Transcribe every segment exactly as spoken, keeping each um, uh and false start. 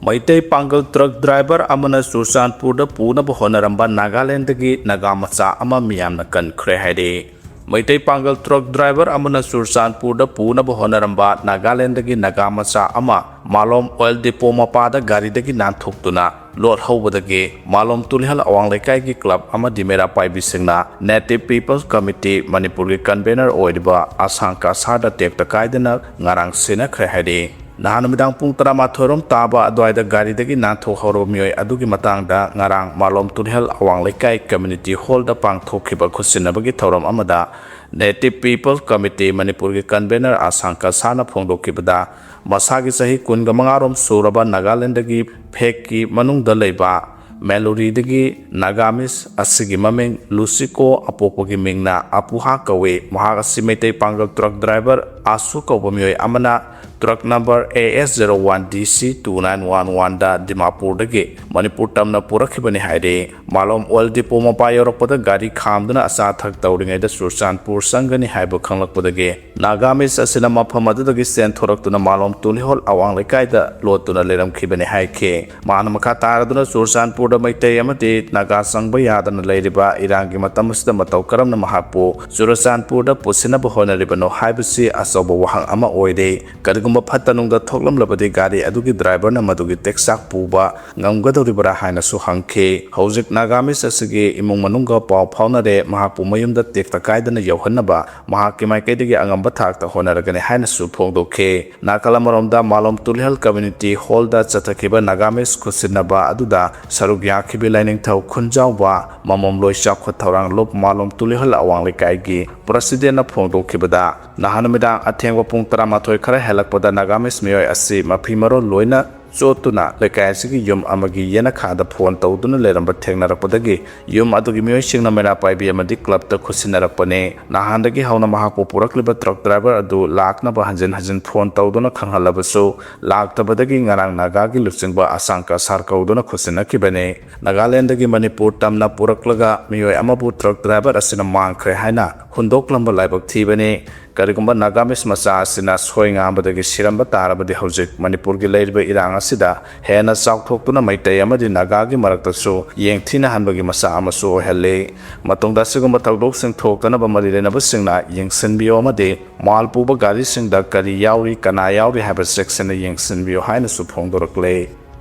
ꯃꯩꯇꯩ ꯄꯥꯡꯒꯜ truck driver ꯑꯃꯅ ꯆꯨꯔꯆꯥꯟꯄꯨꯔꯗ ꯄꯨꯅꯕ ꯍꯣꯠꯅꯔꯝꯕ ꯅꯥꯒꯥꯂꯦꯟꯗꯒꯤ ꯅꯥꯒꯥ ꯃꯆꯥ ꯑꯃ ꯃꯤꯌꯥꯝꯅ ꯀꯟꯈ꯭ꯔꯦ ꯍꯥꯏꯔꯤ꯫ ꯃꯩꯇꯩ ꯄꯥꯡꯒꯜ ꯇ꯭ꯔꯛ ꯗ꯭ꯔꯥꯏꯚꯔ ꯑꯃꯅ ꯆꯨꯔꯆꯥꯟꯄꯨꯔꯗ ꯄꯨꯅꯕ ꯍꯣꯠꯅꯔꯝꯕ ꯅꯥꯒꯥꯂꯦꯟꯗꯒꯤ ꯅꯥꯒꯥ ꯃꯆꯥ ꯑꯃ ꯃꯥꯂꯣꯝ ꯑꯣꯏꯜ ꯗꯤꯄꯣ ꯃꯄꯥꯗ ꯒꯥꯔꯤꯗꯒꯤ ꯅꯥꯟꯊꯣꯛꯇꯨꯅ ꯂꯣꯠꯍꯧꯕꯗꯒꯤ ꯃꯥꯂꯣꯝ ꯇꯨꯂꯤꯍꯜ ꯑꯋꯥꯡ ꯂꯩꯀꯥꯏꯒꯤ ꯀ꯭ꯂꯕ ꯑꯃꯗꯤ ꯃꯩꯔꯥ ꯄꯥꯏꯕꯤꯁꯤꯡꯅ Native People's Committee ꯃꯅꯤꯄꯨꯔꯒꯤ ꯀꯟꯚꯦꯅꯔ ꯑꯣꯏꯔꯤꯕ ꯑꯁꯥꯡ ꯀꯁꯥꯔꯗ ꯇꯦꯛꯇ ꯀꯥꯏꯗꯅ ꯉꯔꯥꯡ ꯁꯤꯟꯅꯈ꯭ꯔꯦ ꯍꯥꯏꯔꯤ꯫ ꯅꯍꯥꯟ ꯅꯨꯃꯤꯗꯥꯡ ꯄꯨꯡ ꯇꯔꯥꯃꯥꯊꯣꯏ ꯔꯣꯝ ꯇꯥꯕ ꯑꯗꯨꯋꯥꯏꯗ ꯒꯥꯔꯤꯗꯒꯤ ꯅꯥꯟꯊꯣꯛꯍꯧꯔꯕ ꯃꯤꯑꯣꯏ ꯑꯗꯨꯒꯤ ꯃꯇꯥꯡꯗ ꯉꯔꯥꯡ ꯃꯥꯂꯣꯝ ꯇꯨꯂꯤꯍꯜ ꯑꯋꯥꯡ ꯂꯩꯀꯥꯏ ꯀꯝꯃ꯭ꯌꯨꯅꯤꯇꯤ ꯍꯣꯜꯗ ꯄꯥꯡꯊꯣꯛꯈꯤꯕ ꯈꯨꯠꯁꯤꯟꯅꯕꯒꯤ ꯊꯧꯔꯝ ꯑꯃꯗ Native People's Committee ꯃꯅꯤꯄꯨꯔꯒꯤ ꯀꯟꯚꯦꯅꯔ ꯑꯁꯥꯡ ꯀꯁꯥꯔꯅ ꯐꯣꯡꯗꯣꯛꯈꯤꯕꯗ, ꯃꯁꯥꯒꯤ ꯆꯍꯤ ꯀꯨꯟꯒ ꯃꯉꯥ ꯔꯣꯝ ꯁꯨꯔꯕ ꯅꯥꯒꯥꯂꯦꯟꯗꯒꯤ ꯐꯦꯛꯀꯤ ꯃꯅꯨꯡꯗ ꯂꯩꯕ ꯃꯦꯂꯨꯔꯤꯗꯒꯤ ꯅꯥꯒꯥꯃꯤꯁ ꯑꯁꯤꯒꯤ ꯃꯃꯤꯡ ꯂꯨꯁꯤꯀꯣ, ꯑꯄꯣꯛꯄꯒꯤ ꯃꯤꯡꯅ ꯑꯄꯨꯍꯥ ꯀꯧꯏ꯫ ꯃꯍꯥꯛ ꯑꯁꯤ ꯃꯩꯇꯩ ꯄꯥꯡꯒꯜ ꯇ꯭ꯔꯛ ꯗ꯭ꯔꯥꯏꯚꯔ ꯑꯁꯨ ꯀꯧꯕ ꯃꯤꯑꯣꯏ ꯑꯃꯅ truck number A S zero one D C two nine one one ꯗ ꯗꯤꯃꯥꯄꯨꯔꯗꯒꯤ ꯃꯅꯤꯄꯨꯔ ꯇꯝꯅ ꯄꯨꯔꯛꯈꯤꯕꯅꯤ ꯍꯥꯏꯔꯤ꯫ ꯃꯥꯂꯣꯝ ꯑꯣꯏꯜ ꯗꯤꯄꯣ ꯃꯄꯥ ꯌꯧꯔꯛꯄꯗ ꯒꯥꯔꯤ ꯈꯥꯝꯗꯨꯅ ꯑꯆꯥ ꯑꯊꯛ ꯇꯧꯔꯤꯉꯩꯗ ꯆꯨꯔꯆꯥꯟꯄꯨꯔ ꯆꯪꯒꯅꯤ ꯍꯥꯏꯕ ꯈꯪꯂꯛꯄꯗꯒꯤ ꯅꯥꯒꯥꯃꯤꯁ ꯑꯁꯤꯅ ꯃꯐꯝ ꯑꯗꯨꯗꯒꯤ ꯆꯦꯟꯊꯣꯔꯛꯇꯨꯅ ꯃꯥꯂꯣꯝ ꯇꯨꯂꯤꯍꯣꯜ ꯑꯋꯥꯡ ꯂꯩꯀꯥꯏꯗ ꯂꯣꯠꯇꯨꯅ ꯂꯩꯔꯝꯈꯤꯕꯅꯤ ꯍꯥꯏꯈꯤ꯫ ꯃꯍꯥꯛꯅ ꯃꯈꯥ ꯇꯥꯔꯗꯨꯅ ꯆꯨꯔꯆꯥꯟꯄꯨꯔꯗ ꯃꯩꯇꯩ ꯑꯃꯗꯤ ꯅꯥꯒꯥ ꯆꯪꯕ ꯌꯥꯗꯅ ꯂꯩꯔꯤꯕ ꯏꯔꯥꯡꯒꯤ ꯃꯇꯝ ꯑꯁꯤꯗ ꯃꯇꯧ ꯀꯔꯝꯅ ꯃꯍꯥꯛꯄꯨ ꯆꯨꯔꯆꯥꯟꯄꯨꯔꯗ ꯄꯨꯁꯤꯟꯅꯕ ꯍꯣꯠꯅꯔꯤꯕꯅꯣ ꯍꯥꯏꯕꯁꯤ ꯑꯆꯧꯕ ꯋꯥꯍꯪ ꯑꯃ ꯑꯣꯏꯔꯤ꯫ ꯀꯔꯤꯒꯨꯝꯕ ꯐꯠꯇ ꯅꯨꯡꯗ ꯊꯣꯛꯂꯝꯂꯕꯗꯤ ꯒꯥꯔꯤ ꯑꯗꯨꯒꯤ ꯗ꯭ꯔꯥꯏꯚꯔꯅ ꯃꯗꯨꯒꯤ ꯇꯦꯛꯆꯥꯛ ꯄꯨꯕ ꯉꯝꯒꯗꯧꯔꯤꯕ꯭ꯔꯥ ꯍꯥꯏꯅꯁꯨ ꯍꯪꯈꯤ꯫ ꯍꯧꯖꯤꯛ ꯅꯥꯒꯥꯃꯤꯁ ꯑꯁꯤꯒꯤ ꯏꯃꯨꯡ ꯃꯅꯨꯡꯒ ꯄꯥꯎ ꯐꯥꯎꯅꯔꯦ, ꯃꯍꯥꯛꯄꯨ ꯃꯌꯨꯝꯗ ꯇꯦꯛꯇ ꯀꯥꯏꯗꯅ ꯌꯧꯍꯟꯅꯕ ꯃꯍꯥꯛꯀꯤ ꯃꯥꯏꯀꯩꯗꯒꯤ ꯑꯉꯝꯕ ꯊꯥꯛꯇ ꯍꯣꯠꯅꯔꯒꯅꯤ ꯍꯥꯏꯅꯁꯨ ꯐꯣꯡꯗꯣꯛꯈꯤ꯫ ꯅꯥꯀꯜ ꯑꯃꯔꯣꯝꯗ ꯃꯥꯂꯣꯝ ꯇꯨꯂꯤꯍꯜ ꯀꯝꯃ꯭ꯌꯨꯅꯤꯇꯤ ꯍꯣꯜꯗ ꯆꯠꯊꯈꯤꯕ ꯅꯥꯒꯥꯃꯤꯁ ꯈꯨꯠꯁꯤꯟꯅꯕ ꯑꯗꯨꯗ ꯁꯔꯨꯛ ꯌꯥꯈꯤꯕꯤ ꯂꯥꯏꯅꯤꯡꯊꯧ ꯈꯨꯟꯖꯥꯎꯕ ꯃꯃꯣꯝꯂꯣꯏ ꯆꯥꯎꯈꯠ ꯊꯧꯔꯥꯡ ꯂꯨꯞ ꯃꯥꯂꯣꯝ ꯇꯨꯂꯤꯍꯜ ꯑꯋꯥꯡ ꯂꯩꯀꯥꯏꯒꯤ ꯄ꯭ꯔꯁꯤꯗꯦꯟꯅ ꯐꯣꯡꯗꯣꯛꯈꯤꯕꯗ, ꯅꯍꯥꯟ ꯅꯨꯃꯤꯗꯥꯡ ꯑꯊꯦꯡꯕ ꯄꯨꯡ ꯇꯔꯥꯃꯥꯊꯣꯏ ꯈꯔ ꯍꯦꯜꯂꯛꯄꯗ ꯅꯥꯒꯥꯃꯤꯁ ꯃꯤꯑꯣꯏ ꯑꯁꯤ ꯃꯐꯤ ꯃꯔꯣꯜ ꯂꯣꯏꯅ ꯆꯣꯠꯇꯨꯅ ꯂꯩꯀꯥꯏ ꯑꯁꯤꯒꯤ ꯌꯨꯝ ꯑꯃꯒꯤ ꯌꯦꯅꯈꯥꯗ ꯐꯣꯟ ꯇꯧꯗꯨꯅ ꯂꯩꯔꯝꯕ ꯊꯦꯡꯅꯔꯛꯄꯗꯒꯤ ꯌꯨꯝ ꯑꯗꯨꯒꯤ ꯃꯤꯑꯣꯏꯁꯤꯡꯅ ꯃꯩꯔꯥ ꯄꯥꯏꯕꯤ ꯑꯃꯗꯤ ꯀ꯭ꯂꯕꯇ ꯈꯨꯠꯁꯤꯟꯅꯔꯛꯄꯅꯤ꯫ ꯅꯍꯥꯟꯗꯒꯤ ꯍꯧꯅ ꯃꯍꯥꯛꯄꯨ ꯄꯨꯔꯛꯂꯤꯕ ꯇ꯭ꯔꯛ ꯗ꯭ꯔꯥꯏꯚꯔ ꯑꯗꯨ ꯂꯥꯛꯅꯕ ꯍꯟꯖꯤꯟ ꯍꯟꯖꯤꯟ ꯐꯣꯟ ꯇꯧꯗꯨꯅ ꯈꯪꯍꯜꯂꯕꯁꯨ ꯂꯥꯛꯇꯕꯗꯒꯤ ꯉꯔꯥꯡ ꯅꯥꯒꯥꯒꯤ ꯂꯨꯆꯤꯡꯕ ꯑꯁꯥꯡ ꯀꯁꯥꯔ ꯀꯧꯗꯨꯅ ꯈꯨꯠꯁꯤꯟꯅꯈꯤꯕꯅꯤ꯫ ꯅꯥꯒꯥꯂꯦꯟꯗꯒꯤ ꯃꯅꯤꯄꯨꯔ ꯇꯝꯅ ꯄꯨꯔꯛꯂꯒ ꯃꯤꯑꯣꯏ ꯑꯃꯕꯨ ꯇ꯭ꯔꯛ ꯗ꯭ꯔꯥꯏꯚꯔ ꯑꯁꯤꯅ ꯃꯥꯡꯈ꯭ꯔꯦ ꯍꯥꯏꯅ ꯍꯨꯟꯗꯣꯛꯂꯝꯕ ꯂꯥꯏꯕꯛ ꯊꯤꯕꯅꯤ꯫ ꯀꯔꯤꯒꯨꯝꯕ ꯅꯥꯒꯥꯃꯤꯁ ꯃꯆꯥ ꯑꯁꯤꯅ ꯁꯣꯏ ꯉꯥꯝꯕꯗꯒꯤ ꯁꯤꯔꯝꯕ ꯇꯥꯔꯕꯗꯤ ꯍꯧꯖꯤꯛ ꯃꯅꯤꯄꯨꯔꯒꯤ ꯂꯩꯔꯤꯕ ꯏꯔꯥꯡ ꯑꯁꯤꯗ ꯍꯦꯟꯅ ꯆꯥꯎꯊꯣꯛꯇꯨꯅ ꯃꯩꯇꯩ ꯑꯃꯗꯤ ꯅꯥꯒꯥꯒꯤ ꯃꯔꯛꯇꯁꯨ ꯌꯦꯡꯊꯤꯅꯍꯟꯕꯒꯤ ꯃꯆꯥꯛ ꯑꯃꯁꯨ ꯑꯣꯏꯍꯜꯂꯤ꯫ ꯃꯇꯨꯡꯗ ꯑꯁꯤꯒꯨꯝꯕ ꯊꯧꯗꯣꯛꯁꯤꯡ ꯊꯣꯛꯇꯅꯕ ꯃꯔꯤ ꯂꯩꯅꯕꯁꯤꯡꯅ ꯌꯦꯡꯁꯤꯟꯕꯤꯌꯨ ꯑꯃꯗꯤ ꯃꯥꯜ ꯄꯨꯕ ꯒꯥꯔꯤꯁꯤꯡꯗ ꯀꯔꯤ ꯌꯥꯎꯔꯤ, ꯀꯅꯥ ꯌꯥꯎꯔꯤ ꯍꯥꯏꯕ ꯆꯦꯛꯁꯤꯟꯅ ꯌꯦꯡꯁꯤꯟꯕꯤꯌꯨ ꯍꯥꯏꯅꯁꯨ ꯐꯣꯡꯗꯣꯔꯛꯂꯦ꯫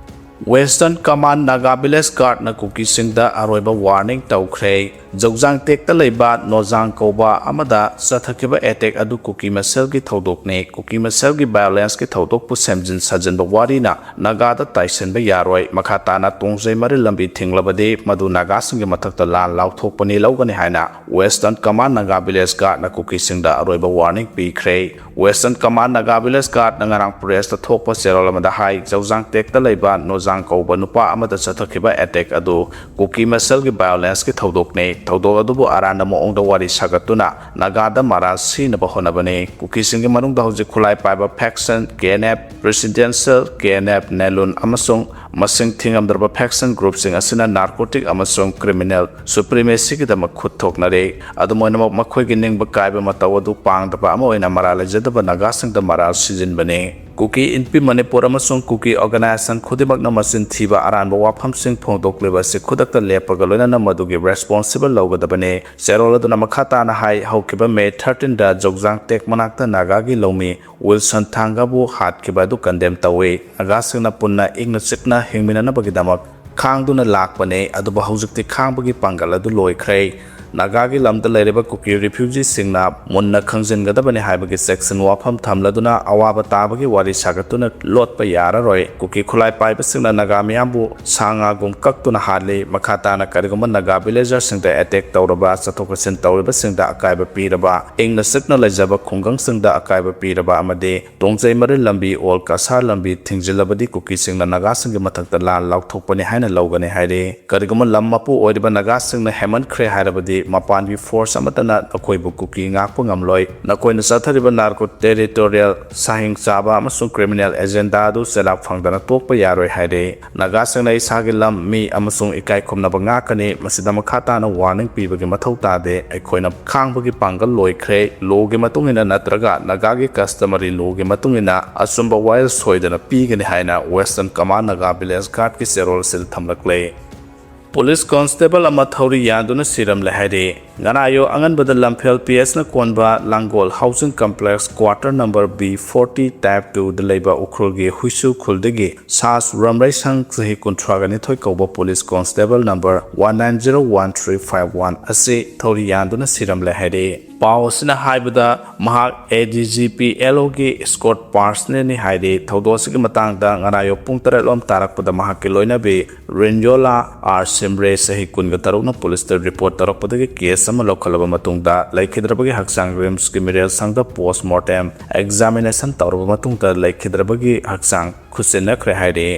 Western Command Naga Village Guardꯅ ꯀꯨꯀꯤꯁꯤꯡꯗ ꯑꯔꯣꯏꯕ warning ꯇꯧꯈ꯭ꯔꯦ꯫ ꯖꯧꯖꯥꯡ ꯇꯦꯛꯇ ꯂꯩꯕ ꯅꯣꯖꯥꯡ ꯀꯧꯕ ꯑꯃꯗ ꯆꯠꯊꯈꯤꯕ attack ꯑꯗꯨ ꯀꯨꯀꯤ ꯃꯁꯦꯜꯒꯤ ꯊꯧꯗꯣꯛꯅꯤ꯫ ꯀꯨꯀꯤ ꯃꯁꯦꯜꯒꯤ violenceꯀꯤ ꯊꯧꯗꯣꯛꯄꯨ ꯁꯦꯝꯖꯤꯟ ꯁꯥꯖꯤꯟꯕ ꯋꯥꯔꯤꯅ ꯅꯥꯒꯥꯗ ꯇꯥꯏꯁꯤꯟꯕ ꯌꯥꯔꯣꯏ꯫ ꯃꯈꯥ ꯇꯥꯅ ꯇꯣꯡꯖꯩ ꯃꯔꯤꯜ ꯂꯝꯕꯤ ꯊꯤꯡꯂꯕꯗꯤ ꯃꯗꯨ ꯅꯥꯒꯥꯁꯤꯡꯒꯤ ꯃꯊꯛꯇ ꯂꯥꯟ ꯂꯥꯎꯊꯣꯛꯄꯅꯤ ꯂꯧꯒꯅꯤ ꯍꯥꯏꯅ Western Command Naga Village Guardꯅ ꯀꯨꯀꯤꯁꯤꯡꯗ ꯑꯔꯣꯏꯕ warning ꯄꯤꯈ꯭ꯔꯦ꯫ Western Command Naga Village Guardꯅ ꯉꯔꯥꯡ pressꯇ ꯊꯣꯛꯄ ꯆꯦꯔꯣꯜ ꯑꯃꯗ ꯍꯥꯏ, ꯖꯧꯖꯥꯡ ꯇꯦꯛꯇ ꯂꯩꯕ ꯅꯣꯖꯥꯡ ꯀꯧꯕ ꯅꯨꯄꯥ ꯑꯃꯗ ꯆꯠꯊꯈꯤꯕ attack ꯑꯗꯨ ꯀꯨꯀꯤ ꯃꯁꯦꯜꯒꯤ violenceꯀꯤ ꯊꯧꯗꯣꯛꯅꯤ꯫ ꯊꯧꯗꯣꯛ ꯑꯗꯨꯕꯨ ꯑꯔꯥꯟꯕ ꯃꯑꯣꯡꯗ ꯋꯥꯔꯤ ꯁꯥꯒꯠꯇꯨꯅ ꯅꯥꯒꯥꯗ ꯃꯔꯥꯜ ꯁꯤꯅꯕ ꯍꯣꯠꯅꯕꯅꯤ꯫ ꯀꯨꯀꯤꯁꯤꯡꯒꯤ ꯃꯅꯨꯡꯗ ꯍꯧꯖꯤꯛ ꯈꯨꯠꯂꯥꯏ ꯄꯥꯏꯕ faction, KNF, Presidential, KNF, NELUN ꯑꯃꯁꯨꯡ ꯃꯁꯤꯡ ꯊꯤꯉꯝꯗ꯭ꯔꯕ faction groupꯁꯤꯡ ꯑꯁꯤꯅ narcotic ꯑꯃꯁꯨꯡ criminal supremacyꯒꯤꯗꯃꯛ ꯈꯨꯠ ꯊꯣꯛꯅꯔꯤ꯫ ꯑꯗꯨꯝ ꯑꯣꯏꯅꯃꯛ, ꯃꯈꯣꯏꯒꯤ ꯅꯤꯡꯕ ꯀꯥꯏꯕ ꯃꯇꯧ ꯑꯗꯨ ꯄꯥꯡꯗꯕ ꯑꯃ ꯑꯣꯏꯅ ꯃꯔꯥꯜ ꯂꯩꯖꯗꯕ ꯅꯥꯒꯥꯁꯤꯡꯗ ꯃꯔꯥꯜ ꯁꯤꯖꯤꯟꯕꯅꯤ꯫ ꯀꯨꯀꯤ ꯏꯟꯄꯤ ꯃꯅꯤꯄꯨꯔ ꯑꯃꯁꯨꯡ ꯀꯨꯀꯤ organization ꯈꯨꯗꯤꯡꯃꯛꯅ ꯃꯆꯤꯟ ꯊꯤꯕ ꯑꯔꯥꯟꯕ ꯋꯥꯐꯝꯁꯤꯡ ꯐꯣꯡꯗꯣꯛꯂꯤꯕ ꯑꯁꯤ ꯈꯨꯗꯛꯇ ꯂꯦꯞꯄꯒ ꯂꯣꯏꯅꯅ ꯃꯗꯨꯒꯤ responsible ꯂꯧꯒꯗꯕꯅꯤ꯫ ꯆꯦꯔꯣꯜ ꯑꯗꯨꯅ ꯃꯈꯥ ꯇꯥꯅ ꯍꯥꯏ, ꯍꯧꯈꯤꯕ May thirteenꯗ ꯖꯧꯖꯥꯡ ꯇꯦꯛ ꯃꯅꯥꯛꯇ ꯅꯥꯒꯥꯒꯤ ꯂꯧꯃꯤ ꯋꯤꯜꯁꯟ ꯊꯥꯡꯒꯕꯨ ꯍꯥꯠꯈꯤꯕ ꯑꯗꯨ condemn ꯇꯧꯏ꯫ ꯅꯥꯒꯥꯁꯤꯡꯅ ꯄꯨꯟꯅ ꯏꯪꯅ ꯆꯤꯛꯅ ꯍꯤꯡꯃꯤꯟꯅꯅꯕꯒꯤꯗꯃꯛ ꯈꯥꯡꯗꯨꯅ ꯂꯥꯛꯄꯅꯦ, ꯑꯗꯨꯕꯨ ꯍꯧꯖꯤꯛꯇꯤ ꯈꯥꯡꯕꯒꯤ ꯄꯥꯡꯒꯜ ꯑꯗꯨ ꯂꯣꯏꯈ꯭ꯔꯦ꯫ ꯅꯥꯒꯥꯒꯤ ꯂꯝꯗ ꯂꯩꯔꯤꯕ ꯀꯨꯀꯤ refugeeꯁꯤꯡꯅ ꯃꯨꯟꯅ ꯈꯪꯖꯤꯟꯒꯗꯕꯅꯤ ꯍꯥꯏꯕꯒꯤ ꯆꯦꯛꯁꯤꯟ ꯋꯥꯐꯝ ꯊꯝꯂꯗꯨꯅ ꯑꯋꯥꯕ ꯇꯥꯕꯒꯤ ꯋꯥꯔꯤ ꯁꯥꯒꯠꯇꯨꯅ ꯂꯣꯠꯄ ꯌꯥꯔꯔꯣꯏ꯫ ꯀꯨꯀꯤ ꯈꯨꯠꯂꯥꯏ ꯄꯥꯏꯕꯁꯤꯡꯅ ꯅꯥꯒꯥ ꯃꯤꯌꯥꯝꯕꯨ ꯁꯥ ꯉꯥꯒꯨꯝ ꯀꯛꯇꯨꯅ ꯍꯥꯠꯂꯤ꯫ ꯃꯈꯥ ꯇꯥꯅ ꯀꯔꯤꯒꯨꯝꯕ ꯅꯥꯒꯥ villagerꯁꯤꯡꯗ attack ꯇꯧꯔꯕ, ꯆꯠꯊꯣꯛ ꯆꯠꯁꯤꯟ ꯇꯧꯔꯤꯕꯁꯤꯡꯗ ꯑꯀꯥꯏꯕ ꯄꯤꯔꯕ, ꯏꯪꯅ ꯆꯤꯛꯅ ꯂꯩꯖꯕ ꯈꯨꯡꯒꯪꯁꯤꯡꯗ ꯑꯀꯥꯏꯕ ꯄꯤꯔꯕ ꯑꯃꯗꯤ ꯇꯣꯡꯖꯩ ꯃꯔꯤꯜ ꯂꯝꯕꯤ ꯑꯣꯜ ꯀꯁꯥꯔ ꯂꯝꯕꯤ ꯊꯤꯡꯖꯤꯜꯂꯕꯗꯤ ꯀꯨꯀꯤꯁꯤꯡꯅ ꯅꯥꯒꯥꯁꯤꯡꯒꯤ ꯃꯊꯛꯇ ꯂꯥꯟ ꯂꯥꯎꯊꯣꯛꯄꯅꯤ ꯍꯥꯏꯅ ꯂꯧꯒꯅꯤ ꯍꯥꯏꯔꯤ꯫ ꯀꯔꯤꯒꯨꯝꯕ ꯂꯝ ꯃꯄꯨ ꯑꯣꯏꯔꯤꯕ ꯅꯥꯒꯥꯁꯤꯡꯅ ꯍꯦꯟꯃꯟꯈ꯭ꯔꯦ ꯍꯥꯏꯔꯕꯗꯤ ꯃꯄꯥꯟꯒꯤ ꯐꯣꯔꯁ ꯑꯃꯠꯇꯅ ꯅꯈꯣꯏꯕꯨ ꯀꯨꯀꯤ ꯉꯥꯛꯄ ꯉꯝꯂꯣꯏ꯫ ꯅꯈꯣꯏꯅ ꯆꯠꯊꯔꯤꯕ ꯅꯥꯔꯀꯣ ꯇꯦꯔꯤꯇꯣꯔꯤꯌꯦꯜ ꯁꯥꯍꯤꯡ ꯆꯥꯕ ꯑꯃꯁꯨꯡ ꯀ꯭ꯔꯤꯃꯤꯅꯦꯜ ꯑꯦꯖꯦꯟꯗꯥ ꯑꯗꯨ ꯆꯦꯜꯂꯥꯛ ꯐꯪꯗꯅ ꯇꯣꯛꯄ ꯌꯥꯔꯣꯏ ꯍꯥꯏꯔꯦ꯫ ꯅꯥꯒꯥꯁꯤꯡꯅ ꯏꯁꯥꯒꯤ ꯂꯝ, ꯃꯤ ꯑꯃꯁꯨꯡ ꯏꯀꯥꯏ ꯈꯨꯝꯅꯕ ꯉꯥꯛꯀꯅꯤ꯫ ꯃꯁꯤꯗ ꯃꯈꯥ ꯇꯥꯅ ꯋꯥꯔꯅꯤꯡ ꯄꯤꯕꯒꯤ ꯃꯊꯧ ꯇꯥꯗꯦ꯫ ꯑꯩꯈꯣꯏꯅ ꯈꯥꯡꯕꯒꯤ ꯄꯥꯡꯒꯜ ꯂꯣꯏꯈ꯭ꯔꯦ꯫ ꯂꯣꯒꯤ ꯃꯇꯨꯡ ꯏꯟꯅ ꯅꯠꯇ꯭ꯔꯒ ꯅꯥꯒꯥꯒꯤ ꯀꯁꯇꯃꯔꯤ ꯂꯣꯒꯤ ꯃꯇꯨꯡ ꯏꯟꯅ ꯑꯆꯨꯝꯕ ꯋꯥꯌꯦꯜ ꯁꯣꯏꯗꯅ ꯄꯤꯒꯅꯤ ꯍꯥꯏꯅ ꯋꯦꯁꯇꯔꯟ ꯀꯃꯥꯟ ꯅꯥꯒꯥ ꯚꯤꯂꯦꯖ ꯒꯥꯔꯗꯀꯤ ꯆꯦꯔꯣꯜ ꯑꯁꯤꯗ ꯊꯝꯂꯛꯂꯦ꯫ ꯄꯨꯂꯤꯁ ꯀꯣꯟꯁꯇꯦꯕꯜ ꯑꯃ ꯊꯧꯔꯤ ꯌꯥꯟꯗꯨꯅ ꯁꯤꯔꯝꯂꯦ ꯍꯥꯏꯔꯤ꯫ ꯉꯔꯥꯌꯣ ꯑꯉꯟꯕꯗ ꯂꯝꯐꯦꯜ ꯄꯤ ꯑꯦꯁꯅ ꯀꯣꯟꯕ Langol housing complex quarter number B forty type ꯇꯨꯗ ꯂꯩꯕ ꯎꯈ꯭ꯔꯨꯜꯒꯤ ꯍꯨꯏꯁꯨ ꯈꯨꯜꯗꯒꯤ ꯁꯥꯁ ꯔꯝꯔꯩꯁꯪ ꯆꯍꯤ ꯀꯨꯟꯊ꯭ꯔꯥꯒ ꯅꯤꯊꯣꯏ ꯀꯧꯕ police constable number one nine zero one three five one ꯑꯁꯤ ꯊꯧꯔꯤ ꯌꯥꯟꯗꯨꯅ ꯁꯤꯔꯝꯂꯦ ꯍꯥꯏꯔꯤ꯫ ꯄꯥꯎ ꯑꯁꯤꯅ ꯍꯥꯏꯕꯗ ꯃꯍꯥꯛ ꯑꯦ ꯗꯤ ꯖꯤ ꯄꯤ ꯑꯦꯜ ꯑꯣꯒꯤ ꯏꯁꯀꯣꯔꯠ ꯄꯥꯔꯁꯅꯦꯜꯅꯤ ꯍꯥꯏꯔꯤ꯫ ꯊꯧꯗꯣꯛ ꯑꯁꯤꯒꯤ ꯃꯇꯥꯡꯗ ꯉꯔꯥꯌꯣ ꯄꯨꯡ ꯇꯔꯦꯠ ꯂꯣꯝ ꯇꯥꯔꯛꯄꯗ ꯃꯍꯥꯛꯀꯤ ꯂꯣꯏꯅꯕꯤ ꯔꯤꯟꯌꯣꯂꯥ ꯑꯥꯔ ꯁꯤꯝꯔꯦ ꯆꯍꯤ ꯀꯨꯟꯒ ꯇꯔꯨꯛꯅ ꯄꯨꯂꯤꯁꯇ ꯔꯤꯄꯣꯔꯠ ꯇꯧꯔꯛꯄꯗꯒꯤ ꯀꯦꯁ ꯑꯃ ꯂꯧꯈꯠꯂꯕ ꯃꯇꯨꯡꯗ ꯂꯩꯈꯤꯗ꯭ꯔꯕꯒꯤ ꯍꯛꯆꯥꯡ ꯔꯤꯝꯁꯀꯤ ꯃꯤꯔꯦꯜ ꯁꯪꯗ ꯄꯣꯁꯃꯣꯔꯇꯦꯝ ꯑꯦꯛꯖꯥꯃꯤꯅꯦꯁꯟ ꯇꯧꯔꯕ ꯃꯇꯨꯡꯗ ꯂꯩꯈꯤꯗ꯭ꯔꯕꯒꯤ ꯍꯛꯆꯥꯡ ꯈꯨꯠꯁꯤꯟꯅꯈ꯭ꯔꯦ ꯍꯥꯏꯔꯤ꯫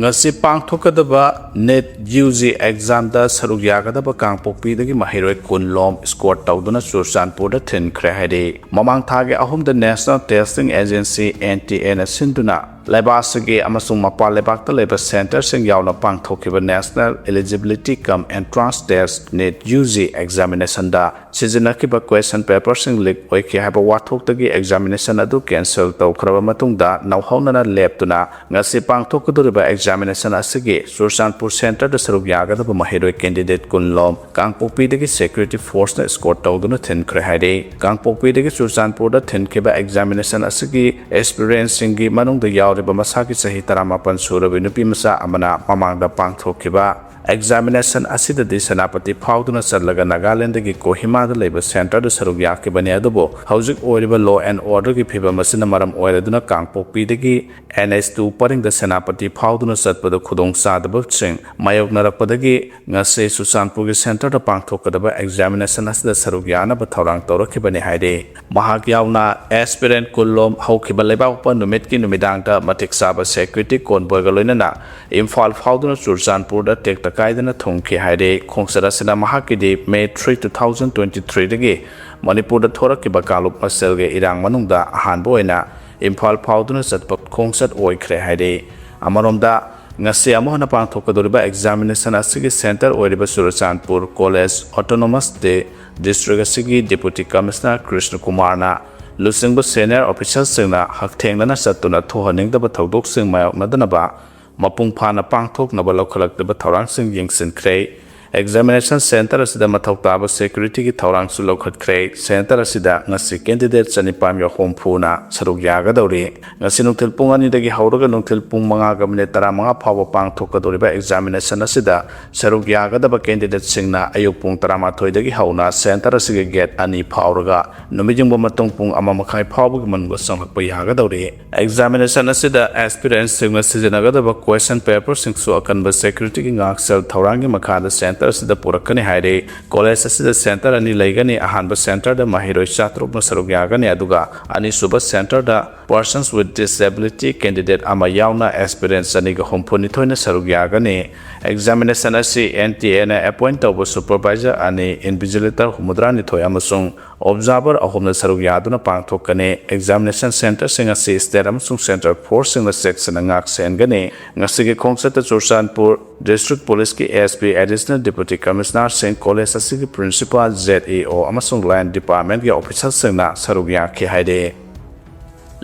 ꯉꯁꯤ ꯄꯥꯡꯊꯣꯛꯀꯗꯕ ꯅꯤꯠ ꯌꯨ ꯖꯤ ꯑꯦꯛꯖꯥꯝꯗ ꯁꯔꯨꯛ ꯌꯥꯒꯗꯕ ꯀꯥꯡꯄꯣꯛꯄꯤꯗꯒꯤ ꯃꯍꯩꯔꯣꯏ ꯀꯨꯟ ꯂꯣꯝ ꯏꯁꯀꯣꯔꯠ ꯇꯧꯗꯨꯅ ꯆꯨꯔꯆꯥꯟꯄꯨꯔꯗ ꯊꯤꯟꯈ꯭ꯔꯦ ꯍꯥꯏꯔꯤ꯫ ꯃꯃꯥꯡ ꯊꯥꯒꯤ ꯑꯍꯨꯝꯗ national testing agency, N T ꯑꯦꯅ ꯁꯤꯟꯗꯨꯅ ꯂꯩꯕꯥꯛ ꯑꯁꯤꯒꯤ ꯑꯃꯁꯨꯡ ꯃꯄꯥꯟ ꯂꯩꯕꯥꯛꯇ ꯂꯩꯕ ꯁꯦꯟꯇꯔꯁꯤꯡ ꯌꯥꯎꯅ ꯄꯥꯡꯊꯣꯛꯈꯤꯕ national eligibility cum entrance test, NEET U G ꯑꯦꯛꯖꯥꯃꯤꯅꯦꯁꯟꯗ ꯁꯤꯖꯤꯟꯅꯈꯤꯕ ꯀ꯭ꯋꯦꯁꯟ ꯄꯦꯄꯔꯁꯤꯡ ꯂꯤꯛ ꯑꯣꯏꯈꯤ ꯍꯥꯏꯕ ꯋꯥꯊꯣꯛꯇꯒꯤ ꯑꯦꯛꯖꯥꯃꯤꯅꯦꯁꯟ ꯑꯗꯨ ꯀꯦꯟꯁꯦꯜ ꯇꯧꯈ꯭ꯔꯕ ꯃꯇꯨꯡꯗ ꯅꯧꯍꯧꯅꯅ ꯂꯦꯞꯇꯨꯅ ꯉꯁꯤ ꯄꯥꯡꯊꯣꯛꯀꯗꯧꯔꯤꯕ ꯑꯦꯛꯖꯥꯃꯤꯅꯦꯁꯟ ꯑꯁꯤꯒꯤ ꯆꯨꯔꯆꯥꯟꯄꯨꯔ ꯁꯦꯟꯇꯔꯗ ꯁꯔꯨꯛ ꯌꯥꯒꯗꯕ ꯃꯍꯩꯔꯣꯏ ꯀꯦꯟꯗꯤꯗꯦꯠ ꯀꯨꯟ ꯂꯣꯝ ꯀꯥꯡꯄꯣꯛꯄꯤꯗꯒꯤ ꯁꯦꯀ꯭ꯌꯨꯔꯤꯇꯤ ꯐꯣꯔꯁꯅ ꯏꯁꯀꯣꯔꯠ ꯇꯧꯗꯨꯅ ꯊꯤꯟꯈ꯭ꯔꯦ ꯍꯥꯏꯔꯤ꯫ ꯀꯥꯡꯄꯣꯛꯄꯤꯗꯒꯤ ꯆꯨꯔꯆꯥꯟꯄꯨꯔꯗ ꯊꯤꯟꯈꯤꯕ ꯑꯦꯛꯖꯥꯃꯤꯅꯦꯁꯟ ꯑꯁꯤꯒꯤ ꯑꯦꯁꯄꯤꯔꯦꯟꯁꯁꯤꯡꯒꯤ ꯃꯅꯨꯡꯗ ꯌꯥꯎꯔꯤꯕ ꯃꯁꯥꯒꯤ ꯆꯍꯤ ꯇꯔꯥꯃꯥꯄꯟ ꯁꯨꯔꯕꯤ ꯅꯨꯄꯤ ꯃꯆꯥ ꯑꯃꯅ ꯃꯃꯥꯡꯗ ꯄꯥꯡꯊꯣꯛꯈꯤꯕ ꯑꯦꯛꯖꯥꯃꯤꯅꯦꯁꯟ ꯑꯁꯤꯗꯗꯤ ꯁꯦꯅꯥꯄꯇꯤ ꯐꯥꯎꯗꯨꯅ ꯆꯠꯂꯒ ꯅꯥꯒꯥꯂꯦꯟꯗꯒꯤ ꯀꯣꯍꯤꯃꯥꯗ ꯂꯩꯕ ꯁꯦꯟꯇꯔꯗ ꯁꯔꯨꯛ ꯌꯥꯈꯤꯕꯅꯤ꯫ ꯑꯗꯨꯕꯨ ꯍꯧꯖꯤꯛ ꯑꯣꯏꯔꯤꯕ ꯂꯣ ꯑꯦꯟ ꯑꯣꯔꯗꯔꯒꯤ ꯐꯤꯕꯝ ꯑꯁꯤꯅ ꯃꯔꯝ ꯑꯣꯏꯔꯗꯨꯅ ꯀꯥꯡꯄꯣꯛꯄꯤꯗꯒꯤ ꯑꯦꯟ ꯑꯩꯆ ꯇꯨ ꯄꯔꯤꯡꯗ ꯁꯦꯅꯥꯄꯇꯤ ꯐꯥꯎꯗꯨꯅ ꯆꯠꯄꯗ ꯈꯨꯗꯣꯡꯆꯥꯗꯕꯁꯤꯡ ꯃꯥꯌꯣꯛꯅꯔꯛꯄꯗꯒꯤ ꯉꯁꯤ ꯆꯨꯔꯆꯥꯟꯄꯨꯔꯒꯤ ꯁꯦꯟꯇꯔꯗ ꯄꯥꯡꯊꯣꯛꯀꯗꯕ ꯑꯦꯛꯖꯥꯃꯤꯅꯦꯁꯟ ꯑꯁꯤꯗ ꯁꯔꯨꯛ ꯌꯥꯅꯕ ꯊꯧꯔꯥꯡ ꯇꯧꯔꯛꯈꯤꯕꯅꯤ ꯍꯥꯏꯔꯤ꯫ ꯃꯍꯥꯛ ꯌꯥꯎꯅ ꯑꯦꯁꯄꯤꯔꯦꯟ ꯀꯨꯟ ꯂꯣꯝ ꯍꯧꯈꯤꯕ ꯂꯩꯕꯥꯛꯄꯣꯛꯄ ꯅꯨꯃꯤꯠꯀꯤ ꯅꯨꯃꯤꯗꯥꯡꯗ ꯃꯇꯤꯛ ꯆꯥꯕ ꯁꯦꯀ꯭ꯌꯨꯔꯤꯇꯤ ꯀꯣꯟꯕꯣꯏꯒ ꯂꯣꯏꯅꯅ ꯏꯝꯐꯥꯜ ꯐꯥꯎꯗꯨꯅ ꯆꯨꯔꯆꯥꯟꯄꯨꯔꯗ ꯇꯦꯛꯇ ꯀꯥꯏꯗꯅ ꯊꯨꯡꯈꯤ ꯍꯥꯏꯔꯤ꯫ ꯈꯣꯡꯆꯠ ꯑꯁꯤꯅ ꯃꯍꯥꯛꯀꯤꯗꯤ May three, two thousand twenty-threeꯗꯒꯤ ꯃꯅꯤꯄꯨꯔꯗ ꯊꯣꯔꯛꯈꯤꯕ ꯀꯥꯡꯂꯨꯞ ꯃꯁꯦꯜꯒꯤ ꯏꯔꯥꯡ ꯃꯅꯨꯡꯗ ꯑꯍꯥꯟꯕ ꯑꯣꯏꯅ ꯏꯝꯐꯥꯜ ꯐꯥꯎꯗꯨꯅ ꯆꯠꯄ ꯈꯣꯡꯆꯠ ꯑꯣꯏꯈ꯭ꯔꯦ ꯍꯥꯏꯔꯤ꯫ ꯑꯃꯔꯣꯝꯗ, ꯉꯁꯤ ꯑꯃꯨꯛ ꯍꯟꯅ ꯄꯥꯡꯊꯣꯛꯀꯗꯧꯔꯤꯕ examination ꯑꯁꯤꯒꯤ center ꯑꯣꯏꯔꯤꯕ ꯆꯨꯔꯆꯥꯟꯄꯨꯔ College Autonomous ꯗꯦ District ꯑꯁꯤꯒꯤ Deputy Commissioner ꯀ꯭ꯔꯤꯁꯅ ꯀꯨꯃꯥꯔꯅ ꯂꯨꯆꯤꯡꯕ senior officialꯁꯤꯡꯅ ꯍꯛꯊꯦꯡꯅꯅ ꯆꯠꯇꯨꯅ ꯊꯣꯛꯍꯟꯅꯤꯡꯗꯕ ꯊꯧꯗꯣꯛꯁꯤꯡ ꯃꯥꯌꯣꯛꯅꯗꯅꯕ ꯃꯄꯨꯡ ꯐꯥꯅ ꯄꯥꯡꯊꯣꯛꯅꯕ ꯂꯧꯈꯠꯂꯛꯂꯤꯕ ꯊꯧꯔꯥꯡꯁꯤꯡ ꯌꯦꯡꯁꯤꯟꯈ꯭ꯔꯦ꯫ Examination center ꯑꯁꯤꯗ ꯃꯊꯧ ꯇꯥꯕ securityꯒꯤ ꯊꯧꯔꯥꯡꯁꯨ ꯂꯧꯈꯠꯈ꯭ꯔꯦ꯫ Center ꯑꯁꯤꯗ ꯉꯁꯤ candidate ꯆꯅꯤꯄꯥꯟꯒ ꯍꯨꯝꯐꯨꯅ ꯁꯔꯨꯛ ꯌꯥꯒꯗꯧꯔꯤ꯫ ꯉꯁꯤ ꯅꯨꯡꯊꯤꯜ ꯄꯨꯡ ꯑꯅꯤꯗꯒꯤ ꯍꯧꯔꯒ ꯅꯨꯡꯊꯤꯜ ꯄꯨꯡ ꯃꯉꯥꯒ minute ꯇꯔꯥꯃꯉꯥ ꯐꯥꯎꯕ ꯄꯥꯡꯊꯣꯛꯀꯗꯧꯔꯤꯕ examination ꯑꯁꯤꯗ ꯁꯔꯨꯛ ꯌꯥꯒꯗꯕ candidateꯁꯤꯡꯅ ꯑꯌꯨꯛ ꯄꯨꯡ ꯇꯔꯥꯃꯥꯊꯣꯏꯗꯒꯤ ꯍꯧꯅ center ꯑꯁꯤꯒꯤ gate ꯑꯅꯤ ꯐꯥꯎꯔꯒ ꯅꯨꯃꯤꯠ ꯌꯨꯡꯕ ꯃꯇꯨꯡ ꯄꯨꯡ ꯑꯃ ꯃꯈꯥꯏ ꯐꯥꯎꯕꯒꯤ ꯃꯅꯨꯡꯗ ꯆꯪꯂꯛꯄ ꯌꯥꯒꯗꯧꯔꯤ꯫ Examination ꯑꯁꯤꯗ aspirantꯁꯤꯡꯅ ꯁꯤꯖꯤꯟꯅꯒꯗꯕ question paperꯁꯤꯡꯁꯨ ꯑꯀꯟꯕ securityꯒꯤ ꯉꯥꯛꯁꯦꯜ ꯊꯧꯔꯥꯡꯒꯤ ꯃꯈꯥꯗ center ꯑꯁꯤꯗ ꯄꯨꯔꯛꯀꯅꯤ ꯍꯥꯏꯔꯤ꯫ College ꯑꯁꯤꯗ center ꯑꯅꯤ ꯂꯩꯒꯅꯤ꯫ ꯑꯍꯥꯟꯕ centerꯗ ꯃꯍꯩꯔꯣꯏ ꯆꯥꯇ꯭ꯔꯨꯛꯅ ꯁꯔꯨꯛ ꯌꯥꯒꯅꯤ, ꯑꯗꯨꯒ ꯑꯅꯤꯁꯨꯕ centerꯗ persons with disability candidate ꯑꯃ ꯌꯥꯎꯅ aspirant ꯆꯅꯤꯒ ꯍꯨꯝꯐꯨꯅꯤꯊꯣꯏꯅ ꯁꯔꯨꯛ ꯌꯥꯒꯅꯤ꯫ Examination ꯑꯁꯤ NTAꯅ appoint ꯇꯧꯕ supervisor ꯑꯅꯤ, invigilator ꯍꯨꯝꯐꯨꯇꯔꯥꯅꯤꯊꯣꯏ ꯑꯃꯁꯨꯡ observer ꯑꯍꯨꯝꯅ ꯁꯔꯨꯛ ꯌꯥꯗꯨꯅ ꯄꯥꯡꯊꯣꯛꯀꯅꯤ꯫ Examination centreꯁꯤꯡ ꯑꯁꯤ state ꯑꯃꯁꯨꯡ central forceꯁꯤꯡꯅ ꯆꯦꯛꯁꯤꯟꯅ ꯉꯥꯛ ꯁꯦꯟꯒꯅꯤ꯫ ꯉꯁꯤꯒꯤ ꯈꯣꯡꯆꯠꯇ Churachandpur District Policeꯀꯤ SP, Additional Deputy Commissionerꯁꯤꯡ, college ꯑꯁꯤꯒꯤ principal, ZEO ꯑꯃꯁꯨꯡ line departmentꯀꯤ officerꯁꯤꯡꯅ ꯁꯔꯨꯛ ꯌꯥꯈꯤ ꯍꯥꯏꯔꯤ꯫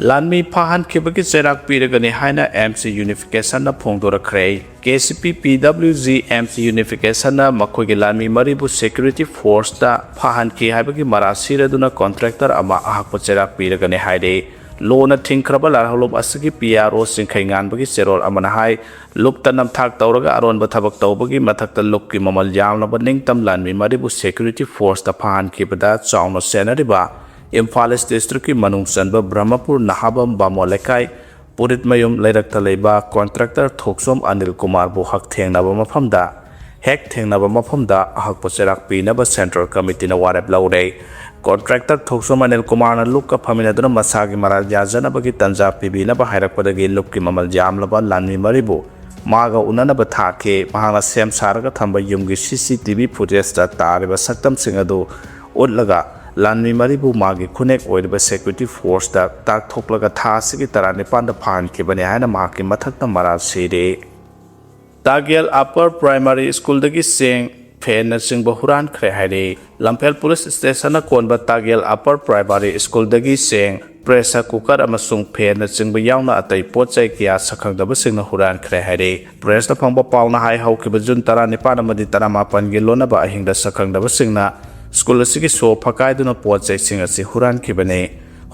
ꯂꯥꯟꯃꯤ ꯐꯥꯍꯟꯈꯤꯕꯒꯤ ꯆꯩꯔꯥꯛ ꯄꯤꯔꯒꯅꯤ ꯍꯥꯏꯅ MC Unificationꯅ ꯐꯣꯡꯗꯣꯔꯛꯈ꯭ꯔꯦ꯫ KCP PWG MC Unificationꯅ ꯃꯈꯣꯏꯒꯤ ꯂꯥꯟꯃꯤ ꯃꯔꯤꯕꯨ security forceꯇ ꯐꯥꯍꯟꯈꯤ ꯍꯥꯏꯕꯒꯤ ꯃꯔꯥ ꯁꯤꯔꯗꯨꯅ contractor ꯑꯃ ꯑꯍꯛꯄ ꯆꯩꯔꯥꯛ ꯄꯤꯔꯒꯅꯤ ꯍꯥꯏꯔꯤ꯫ ꯂꯣꯅ ꯊꯤꯡꯈ꯭ꯔꯕ ꯂꯥꯜꯍꯧꯂꯨꯞ ꯑꯁꯤꯒꯤ PRO ꯆꯤꯡꯈꯩꯉꯥꯟꯕꯒꯤ ꯆꯦꯔꯣꯜ ꯑꯃꯅ ꯍꯥꯏ, ꯂꯨꯞꯇ ꯅꯝꯊꯥꯛ ꯇꯧꯔꯒ ꯑꯔꯣꯟꯕ ꯊꯕꯛ ꯇꯧꯕꯒꯤ ꯃꯊꯛꯇ ꯂꯨꯞꯀꯤ ꯃꯃꯜ ꯌꯥꯝꯂꯕ ꯅꯤꯡꯇꯝ ꯂꯥꯟꯃꯤ ꯃꯔꯤꯕꯨ security forceꯇ ꯐꯥꯍꯟꯈꯤꯕꯗ ꯆꯥꯎꯅ ꯁꯦꯟꯅꯔꯤꯕ ꯏꯝꯐꯥꯜ East Districtꯀꯤ ꯃꯅꯨꯡ ꯆꯟꯕ ꯕ꯭ꯔꯍꯃꯄꯨꯔ ꯅꯍꯥꯕꯝ ꯕꯥꯃꯣꯟ ꯂꯩꯀꯥꯏ ꯄꯨꯔꯤꯠꯃꯌꯨꯝ ꯂꯩꯔꯛꯇ ꯂꯩꯕ contractor ꯊꯣꯛꯆꯣꯝ ꯑꯅꯤꯜ ꯀꯨꯃꯥꯔꯕꯨ ꯍꯛ ꯊꯦꯡꯅꯕ ꯃꯐꯝꯗ, ꯍꯦꯛ ꯊꯦꯡꯅꯕ ꯃꯐꯝꯗ ꯑꯍꯛꯄ ꯆꯩꯔꯥꯛ ꯄꯤꯅꯕ Central Committeeꯅ ꯋꯥꯔꯦꯞ ꯂꯧꯔꯦ꯫ Contractor ꯊꯣꯛꯆꯣꯝ ꯑꯅꯤꯜ ꯀꯨꯃꯥꯔꯅ ꯂꯨꯞꯀ ꯐꯝꯃꯤꯟꯅꯗꯨꯅ ꯃꯁꯥꯒꯤ ꯃꯔꯥꯜ ꯌꯥꯖꯅꯕꯒꯤ ꯇꯟꯖꯥ ꯄꯤꯕꯤꯅꯕ ꯍꯥꯏꯔꯛꯄꯗꯒꯤ ꯂꯨꯞꯀꯤ ꯃꯃꯜ ꯌꯥꯝꯂꯕ ꯂꯥꯟꯃꯤ ꯃꯔꯤꯕꯨ ꯃꯥꯒ ꯎꯅꯅꯕ ꯊꯥꯈꯤ꯫ ꯃꯍꯥꯛꯅ ꯁꯦꯝ ꯁꯥꯔꯒ ꯊꯝꯕ ꯌꯨꯝꯒꯤ C C T V footageꯇ ꯇꯥꯔꯤꯕ ꯁꯛꯇꯝꯁꯤꯡ ꯑꯗꯨ ꯎꯠꯂꯒ ꯂꯥꯟꯃꯤ ꯃꯔꯤꯕꯨ ꯃꯥꯒꯤ ꯈꯨꯅꯦꯛ ꯑꯣꯏꯔꯤꯕ security forceꯇ ꯇꯥꯛꯊꯣꯛꯂꯒ ꯊꯥ ꯑꯁꯤꯒꯤ ꯇꯔꯥꯅꯤꯄꯥꯟꯗ ꯐꯥꯍꯟꯈꯤꯕꯅꯤ ꯍꯥꯏꯅ ꯃꯍꯥꯛꯀꯤ ꯃꯊꯛꯇ ꯃꯔꯥꯜ ꯁꯤꯔꯤ꯫ ꯇꯥꯒꯦꯜ Upper Primary Schoolꯗꯒꯤ ꯆꯦꯡ, ꯐꯦꯟꯅꯆꯤꯡꯕ ꯍꯨꯔꯥꯟꯈ꯭ꯔꯦ ꯍꯥꯏꯔꯤ꯫ ꯂꯝꯐꯦꯜ Police Stationꯅ ꯀꯣꯟꯕ ꯇꯥꯒꯦꯜ Upper Primary Schoolꯗꯒꯤ ꯆꯦꯡ, pressure cooker ꯑꯃꯁꯨꯡ ꯐꯦꯟꯅꯆꯤꯡꯕ ꯌꯥꯎꯅ ꯑꯇꯩ ꯄꯣꯠ ꯆꯩ ꯀꯌꯥ ꯁꯛꯈꯪꯗꯕꯁꯤꯡꯅ ꯍꯨꯔꯥꯟꯈ꯭ꯔꯦ ꯍꯥꯏꯔꯤ꯫ Pressꯇ ꯐꯪꯕ ꯄꯥꯎꯅ ꯍꯥꯏ, ꯍꯧꯈꯤꯕ June ꯇꯔꯥꯅꯤꯄꯥꯟ ꯑꯃꯗꯤ ꯇꯔꯥꯃꯥꯄꯟꯒꯤ ꯂꯣꯟꯅꯕ ꯑꯍꯤꯡꯗ ꯁꯛꯈꯪꯗꯕꯁꯤꯡꯅ school ꯑꯁꯤꯒꯤ ꯁꯣ ꯐꯀꯥꯏꯗꯨꯅ ꯄꯣꯠ ꯆꯩꯁꯤꯡ ꯑꯁꯤ ꯍꯨꯔꯥꯟꯈꯤꯕꯅꯤ꯫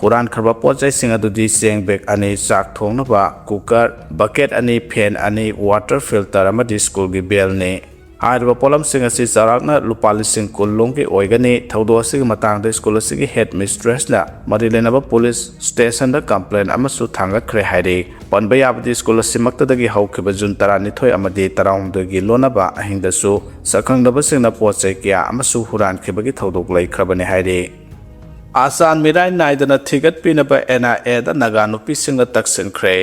ꯍꯨꯔꯥꯟꯈ꯭ꯔꯕ ꯄꯣꯠ ꯆꯩꯁꯤꯡ ꯑꯗꯨꯗꯤ ꯆꯦꯡ bag ꯑꯅꯤ, ꯆꯥꯛ ꯊꯣꯡꯅꯕ cooker, bucket ꯑꯅꯤ, fan ꯑꯅꯤ, water filter ꯑꯃꯗꯤ schoolꯒꯤ bellꯅꯤ꯫ ꯍꯥꯏꯔꯤꯕ ꯄꯣꯠꯂꯝꯁꯤꯡ ꯑꯁꯤ ꯆꯥꯎꯔꯥꯛꯅ ꯂꯨꯄꯥ ꯂꯤꯁꯤꯡ ꯀꯨꯟ ꯂꯣꯝꯒꯤ ꯑꯣꯏꯒꯅꯤ꯫ ꯊꯧꯗꯣꯛ ꯑꯁꯤꯒꯤ ꯃꯇꯥꯡꯗ school ꯑꯁꯤꯒꯤ headmistressꯅ ꯃꯔꯤ ꯂꯩꯅꯕ police stationꯗ complaint ꯑꯃꯁꯨ ꯊꯥꯡꯒꯠꯈ꯭ꯔꯦ ꯍꯥꯏꯔꯤ꯫ ꯄꯟꯕ ꯌꯥꯕꯗꯤ school ꯑꯁꯤꯃꯛꯇꯗꯒꯤ ꯍꯧꯈꯤꯕ June ꯇꯔꯥꯅꯤꯊꯣꯏ ꯑꯃꯗꯤ ꯇꯔꯥꯍꯨꯝꯗꯣꯏꯒꯤ ꯂꯣꯟꯅꯕ ꯑꯍꯤꯡꯗꯁꯨ ꯁꯛꯈꯪꯗꯕꯁꯤꯡꯅ ꯄꯣꯠ ꯆꯩ ꯀꯌꯥ ꯑꯃꯁꯨ ꯍꯨꯔꯥꯟꯈꯤꯕꯒꯤ ꯊꯧꯗꯣꯛ ꯂꯩꯈ꯭ꯔꯕꯅꯤ ꯍꯥꯏꯔꯤ꯫ ꯑꯆꯥꯟ ꯃꯤꯔꯥꯏ ꯅꯥꯏꯗꯅ ꯊꯤꯒꯠꯄꯤꯅꯕ N I Aꯗ ꯅꯥꯒꯥ ꯅꯨꯄꯤꯁꯤꯡꯅ ꯇꯛꯁꯤꯟꯈ꯭ꯔꯦ꯫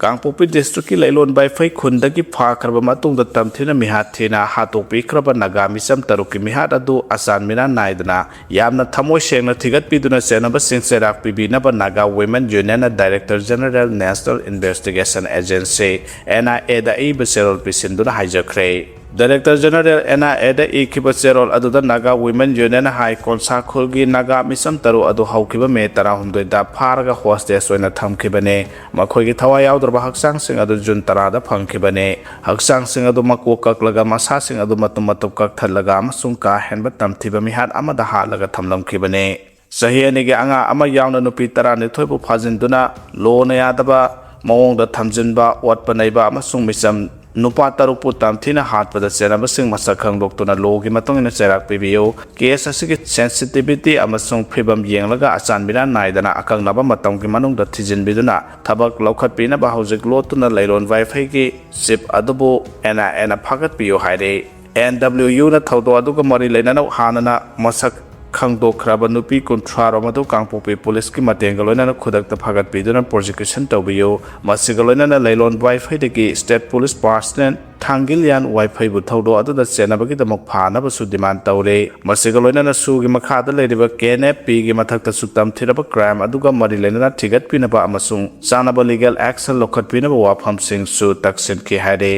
ꯀꯥꯡꯄꯣꯛꯄꯤ districtꯀꯤ ꯂꯩꯂꯣꯟ ꯕꯥꯏꯐꯩ ꯈꯨꯟꯗꯒꯤ ꯐꯥꯈ꯭ꯔꯕ ꯃꯇꯨꯡꯗ ꯇꯝꯊꯤꯅ ꯃꯤꯍꯥꯠ ꯊꯤꯅ ꯍꯥꯠꯇꯣꯛꯄꯤꯈ꯭ꯔꯕ ꯅꯥꯒꯥ ꯃꯤꯆꯝ ꯇꯔꯨꯛꯀꯤ ꯃꯤꯍꯥꯠ ꯑꯗꯨ ꯑꯆꯥꯟ ꯃꯤꯔꯥꯟ ꯅꯥꯏꯗꯅ ꯌꯥꯝꯅ ꯊꯃꯣꯏ ꯁꯦꯡꯅ ꯊꯤꯒꯠꯄꯤꯗꯨꯅ ꯆꯦꯟꯅꯕꯁꯤꯡ ꯆꯩꯔꯥꯛ ꯄꯤꯕꯤꯅꯕ Naga Women Unionꯅ Director General National Investigation Agency, N I Aꯗ ꯑꯏꯕ ꯆꯦꯔꯣꯜ ꯄꯤꯁꯤꯟꯗꯨꯅ ꯍꯥꯏꯖꯈ꯭ꯔꯦ꯫ Director General N I Aꯗ ꯏꯈꯤꯕ ꯆꯦꯔꯣꯜ ꯑꯗꯨꯗ Naga Women Unionꯅ ꯍꯥꯏ, ꯀꯣꯟꯁꯥ ꯈꯨꯜꯒꯤ ꯅꯥꯒꯥ ꯃꯤꯆꯝ ꯇꯔꯨꯛ ꯑꯗꯨ ꯍꯧꯈꯤꯕ May ꯇꯔꯥꯍꯨꯝꯗꯣꯏꯗ ꯐꯥꯔꯒ hostage ꯑꯣꯏꯅ ꯊꯝꯈꯤꯕꯅꯤ꯫ ꯃꯈꯣꯏꯒꯤ ꯊꯋꯥꯏ ꯌꯥꯎꯗ꯭ꯔꯕ ꯍꯛꯆꯥꯡꯁꯤꯡ ꯑꯗꯨ June ꯇꯔꯥꯗ ꯐꯪꯈꯤꯕꯅꯤ꯫ ꯍꯛꯆꯥꯡꯁꯤꯡ ꯑꯗꯨ ꯃꯀꯣꯛ ꯀꯛꯂꯒ ꯃꯁꯥꯁꯤꯡ ꯑꯗꯨ ꯃꯇꯨꯝ ꯃꯇꯨꯝ ꯀꯛꯊꯠꯂꯒ ꯑꯃꯁꯨꯡ ꯀꯥ ꯍꯦꯟꯕ ꯇꯝꯊꯤꯕ ꯃꯤꯍꯥꯠ ꯑꯃꯗ ꯍꯥꯠꯂꯒ ꯊꯝꯂꯝꯈꯤꯕꯅꯤ꯫ ꯆꯍꯤ ꯑꯅꯤꯒꯤ ꯑꯉꯥꯡ ꯑꯃ ꯌꯥꯎꯅ ꯅꯨꯄꯤ ꯇꯔꯥꯅꯤꯊꯣꯏꯕꯨ ꯐꯥꯖꯤꯟꯗꯨꯅ ꯂꯣꯅ ꯌꯥꯗꯕ ꯃꯑꯣꯡꯗ ꯊꯝꯖꯤꯟꯕ, ꯑꯣꯠꯄ ꯅꯩꯕ ꯑꯃꯁꯨꯡ ꯃꯤꯆꯝ ꯅꯨꯄꯥ ꯇꯔꯨꯛꯄꯨ ꯇꯝꯊꯤꯅ ꯍꯥꯠꯄꯗ ꯆꯦꯟꯅꯕꯁꯤꯡ ꯃꯁꯛ ꯈꯪꯗꯣꯛꯇꯨꯅ ꯂꯣꯒꯤ ꯃꯇꯨꯡ ꯏꯟꯅ ꯆꯩꯔꯥꯛ ꯄꯤꯕꯤꯌꯨ꯫ Case ꯑꯁꯤꯒꯤ sensitivity ꯑꯃꯁꯨꯡ ꯐꯤꯕꯝ ꯌꯦꯡꯂꯒ ꯑꯆꯥꯟ ꯃꯤꯔꯥꯟ ꯅꯥꯏꯗꯅ ꯑꯀꯛꯅꯕ ꯃꯇꯝꯒꯤ ꯃꯅꯨꯡꯗ ꯊꯤꯖꯤꯟꯕꯤꯗꯨꯅ ꯊꯕꯛ ꯂꯧꯈꯠꯄꯤꯅꯕ ꯍꯧꯖꯤꯛ ꯂꯣꯠꯇꯨꯅ ꯂꯩꯔꯣꯟ ꯕꯥꯏꯐꯩꯒꯤ chief ꯑꯗꯨꯕꯨ N I Aꯅ ꯐꯥꯒꯠꯄꯤꯌꯨ ꯍꯥꯏꯔꯦ꯫ N W Uꯅ ꯊꯧꯗꯣꯛ ꯑꯗꯨꯒ ꯃꯔꯤ ꯂꯩꯅꯅ ꯍꯥꯟꯅꯅ ꯃꯁꯛ ꯈꯪꯗꯣꯛꯈ꯭ꯔꯕ ꯅꯨꯄꯤ ꯀꯨꯟꯊ꯭ꯔꯥ ꯔꯣꯝ ꯑꯗꯨ ꯀꯥꯡꯄꯣꯛꯄꯤ ꯄꯨꯂꯤꯁꯀꯤ ꯃꯇꯦꯡꯒ ꯂꯣꯏꯅꯅ ꯈꯨꯗꯛꯇ ꯐꯥꯒꯠꯄꯤꯗꯨꯅ ꯄ꯭ꯔꯣꯁꯤꯀ꯭ꯌꯨꯁꯟ ꯇꯧꯕꯤꯌꯨ꯫ ꯃꯁꯤꯒ ꯂꯣꯏꯅꯅ ꯂꯩꯂꯣꯟ ꯋꯥꯏꯐꯩꯗꯒꯤ ꯁ꯭ꯇꯦꯠ ꯄꯨꯂꯤꯁ ꯄꯥꯔꯁꯅꯦꯜ ꯊꯥꯡꯒꯤꯂꯤꯌꯥꯟ ꯋꯥꯏꯐꯩꯕꯨ ꯊꯧꯗꯣꯛ ꯑꯗꯨꯗ ꯆꯦꯟꯅꯕꯒꯤꯗꯃꯛ ꯐꯥꯅꯕꯁꯨ ꯗꯤꯃꯥꯟ ꯇꯧꯔꯦ꯫ ꯃꯁꯤꯒ ꯂꯣꯏꯅꯅ ꯁꯨꯒꯤ ꯃꯈꯥꯗ ꯂꯩꯔꯤꯕ ꯀꯦ ꯑꯦꯟ ꯑꯦꯐ ꯄꯤꯒꯤ ꯃꯊꯛꯇꯁꯨ ꯇꯝꯊꯤꯔꯕ ꯀ꯭ꯔꯥꯏꯝ ꯑꯗꯨꯒ ꯃꯔꯤ ꯂꯩꯅꯅ ꯊꯤꯒꯠꯄꯤꯅꯕ ꯑꯃꯁꯨꯡ ꯆꯥꯅꯕ ꯂꯤꯒꯦꯜ ꯑꯦꯛꯁꯟ ꯂꯧꯈꯠꯄꯤꯅꯕ ꯋꯥꯐꯝꯁꯤꯡꯁꯨ ꯇꯛꯁꯤꯟꯈꯤ ꯍꯥꯏꯔꯤ꯫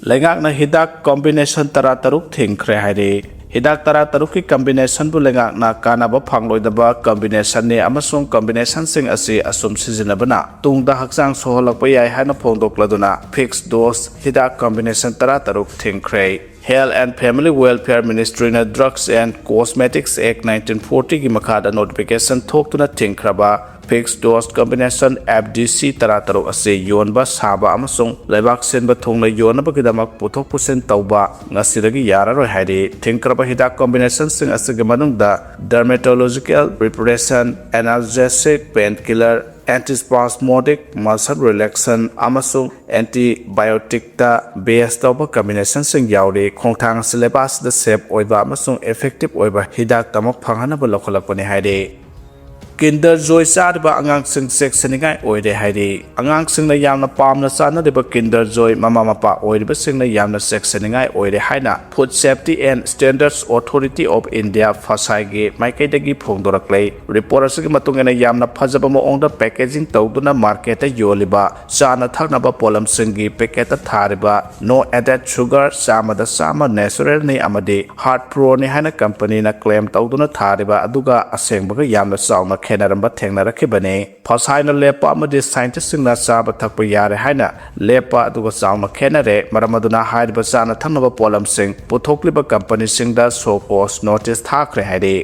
ꯂꯩꯉꯥꯛꯅ ꯍꯤꯗꯥꯛ ꯀꯣꯝꯕꯤꯅꯦꯁꯟ ꯇꯔꯥꯇꯔꯨꯛ ꯊꯤꯡꯈ꯭ꯔꯦ ꯍꯥꯏꯔꯤ꯫ ꯍꯤꯗꯥꯛ ꯇꯔꯥꯇꯔꯨꯛꯀꯤ ꯀꯝꯕꯤꯅꯦꯁꯟꯕꯨ ꯂꯩꯉꯥꯛꯅ ꯀꯥꯟꯅꯕ ꯐꯪꯂꯣꯏꯗꯕ ꯀꯝꯕꯤꯅꯦꯁꯟꯅꯤ ꯑꯃꯁꯨꯡ ꯀꯝꯕꯤꯅꯦꯁꯟꯁꯤꯡ ꯑꯁꯤ ꯑꯁꯨꯝ ꯁꯤꯖꯤꯟꯅꯕꯅ ꯇꯨꯡꯗ ꯍꯛꯆꯥꯡ ꯁꯣꯛꯍꯜꯂꯛꯄ ꯌꯥꯏ ꯍꯥꯏꯅ ꯐꯣꯡꯗꯣꯛꯂꯗꯨꯅ ꯐꯤꯛꯁ ꯗꯣꯁ ꯍꯤꯗꯥꯛ ꯀꯝꯕꯤꯅꯦꯁꯟ ꯇꯔꯥꯇꯔꯨꯛ ꯊꯤꯡꯈ꯭ꯔꯦ꯫ Health and Family Welfare Ministry ꯅ Drugs and Cosmetics Act nineteen forty ꯒꯤ ꯃꯈꯥꯗ ꯅꯣꯇꯤꯐꯤꯀꯦꯁꯟ ꯊꯣꯛꯇꯨꯅ ꯊꯤꯡꯈ꯭ꯔꯕ fix dose combination, F D C, ꯇꯔꯥꯇꯔꯨꯛ ꯑꯁꯤ ꯌꯣꯟꯕ, ꯁꯥꯕ ꯑꯃꯁꯨꯡ ꯂꯩꯕꯥꯛ ꯁꯤꯟꯕ ꯊꯨꯡꯅ ꯌꯣꯟꯅꯕꯒꯤꯗꯃꯛ ꯄꯨꯊꯣꯛ ꯄꯨꯁꯤꯟ ꯇꯧꯕ ꯉꯁꯤꯗꯒꯤ ꯌꯥꯔꯔꯣꯏ ꯍꯥꯏꯔꯤ꯫ ꯊꯤꯡꯈ꯭ꯔꯕ ꯍꯤꯗꯥꯛ ꯀꯣꯝꯕꯤꯅꯦꯁꯟꯁꯤꯡ ꯑꯁꯤꯒꯤ ꯃꯅꯨꯡꯗ ꯗꯔꯃꯦꯇꯣꯂꯣꯖꯤꯀꯦꯜ ꯔꯤꯄ꯭ꯔꯦꯁꯟ, ꯑꯦꯅꯥꯜꯖꯦꯁꯤꯛ, ꯄꯦꯟꯀꯤꯂꯔ, ꯑꯦꯟꯇꯤꯁꯄꯥꯁꯃꯣꯗꯤꯛ, ꯃꯁꯜ ꯔꯤꯂꯦꯛꯁꯟ ꯑꯃꯁꯨꯡ ꯑꯦꯟꯇꯤꯕꯥꯏꯑꯣꯇꯤꯛꯇ ꯕꯦꯁ ꯇꯧꯕ ꯀꯝꯕꯤꯅꯦꯁꯟꯁꯤꯡ ꯌꯥꯎꯔꯤ꯫ ꯈꯣꯡꯊꯥꯡ ꯑꯁꯤ ꯂꯩꯕꯥꯛ ꯑꯁꯤꯗ ꯁꯦꯐ ꯑꯣꯏꯕ ꯑꯃꯁꯨꯡ ꯏꯐꯦꯛꯇꯤꯚ ꯑꯣꯏꯕ ꯍꯤꯗꯥꯛꯇꯃꯛ ꯐꯪꯍꯟꯅꯕ ꯂꯧꯈꯠꯂꯛꯄꯅꯤ ꯍꯥꯏꯔꯤ꯫ ꯀꯤꯟꯗꯔ ꯖꯣꯏ ꯆꯥꯔꯤꯕ ꯑꯉꯥꯡꯁꯤꯡ ꯆꯦꯛꯁꯤꯟꯅꯤꯡꯉꯥꯏ ꯑꯣꯏꯔꯦ ꯍꯥꯏꯔꯤ꯫ ꯑꯉꯥꯡꯁꯤꯡꯅ ꯌꯥꯝꯅ ꯄꯥꯝꯅ ꯆꯥꯅꯔꯤꯕ ꯀꯤꯟꯗꯔ ꯖꯣꯏ ꯃꯃꯥ ꯃꯄꯥ ꯑꯣꯏꯔꯤꯕꯁꯤꯡꯅ ꯌꯥꯝꯅ ꯆꯦꯛꯁꯤꯟꯅꯤꯡꯉꯥꯏ ꯑꯣꯏꯔꯦ ꯍꯥꯏꯅ Food Safety and Standards Authority of India, ꯐꯁꯥꯏꯒꯤ ꯃꯥꯏꯀꯩꯗꯒꯤ ꯐꯣꯡꯗꯣꯔꯛꯂꯦ꯫ ꯔꯤꯄꯣꯔꯠ ꯑꯁꯤꯒꯤ ꯃꯇꯨꯡ ꯏꯟꯅ ꯌꯥꯝꯅ ꯐꯖꯕ ꯃꯑꯣꯡꯗ ꯄꯦꯀꯦꯖꯤꯡ ꯇꯧꯗꯨꯅ ꯃꯥꯔꯀꯦꯠꯇ ꯌꯣꯜꯂꯤꯕ ꯆꯥꯅ ꯊꯛꯅꯕ ꯄꯣꯠꯂꯝꯁꯤꯡꯒꯤ ꯄꯦꯀꯦꯠꯇ ꯊꯥꯔꯤꯕ no added sugar, ꯆꯥꯝꯃꯗ ꯆꯥꯝꯃ natural ꯅꯤ ꯑꯃꯗꯤ heart pure ꯅꯤ ꯍꯥꯏꯅ ꯀꯝꯄꯅꯤꯅ ꯀ꯭ꯂꯦꯝ ꯇꯧꯗꯨꯅ ꯊꯥꯔꯤꯕ ꯑꯗꯨꯒ ꯑꯁꯦꯡꯕꯒ ꯌꯥꯝꯅ ꯆꯥꯎꯅ ꯈꯦꯠꯅꯔꯝꯕ ꯊꯦꯡꯅꯔꯛꯈꯤꯕꯅꯤ꯫ ꯐꯁꯥꯏꯅ ꯂꯦꯞꯄ ꯑꯃꯗꯤ ꯁꯥꯏꯟꯇꯤꯁꯁꯤꯡꯅ ꯆꯥꯕ ꯊꯛꯄ ꯌꯥꯔꯦ ꯍꯥꯏꯅ ꯂꯦꯞꯄ ꯑꯗꯨꯒ ꯆꯥꯎꯅ ꯈꯦꯠꯅꯔꯦ꯫ ꯃꯔꯝ ꯑꯗꯨꯅ ꯍꯥꯏꯔꯤꯕ ꯆꯥꯅ ꯊꯛꯅꯕ ꯄꯣꯠꯂꯝꯁꯤꯡ ꯄꯨꯊꯣꯛꯂꯤꯕ ꯀꯝꯄꯅꯤꯁꯤꯡꯗ ꯁꯣ ꯀꯣꯁ ꯅꯣꯇꯤꯁ ꯊꯥꯈ꯭ꯔꯦ ꯍꯥꯏꯔꯤ꯫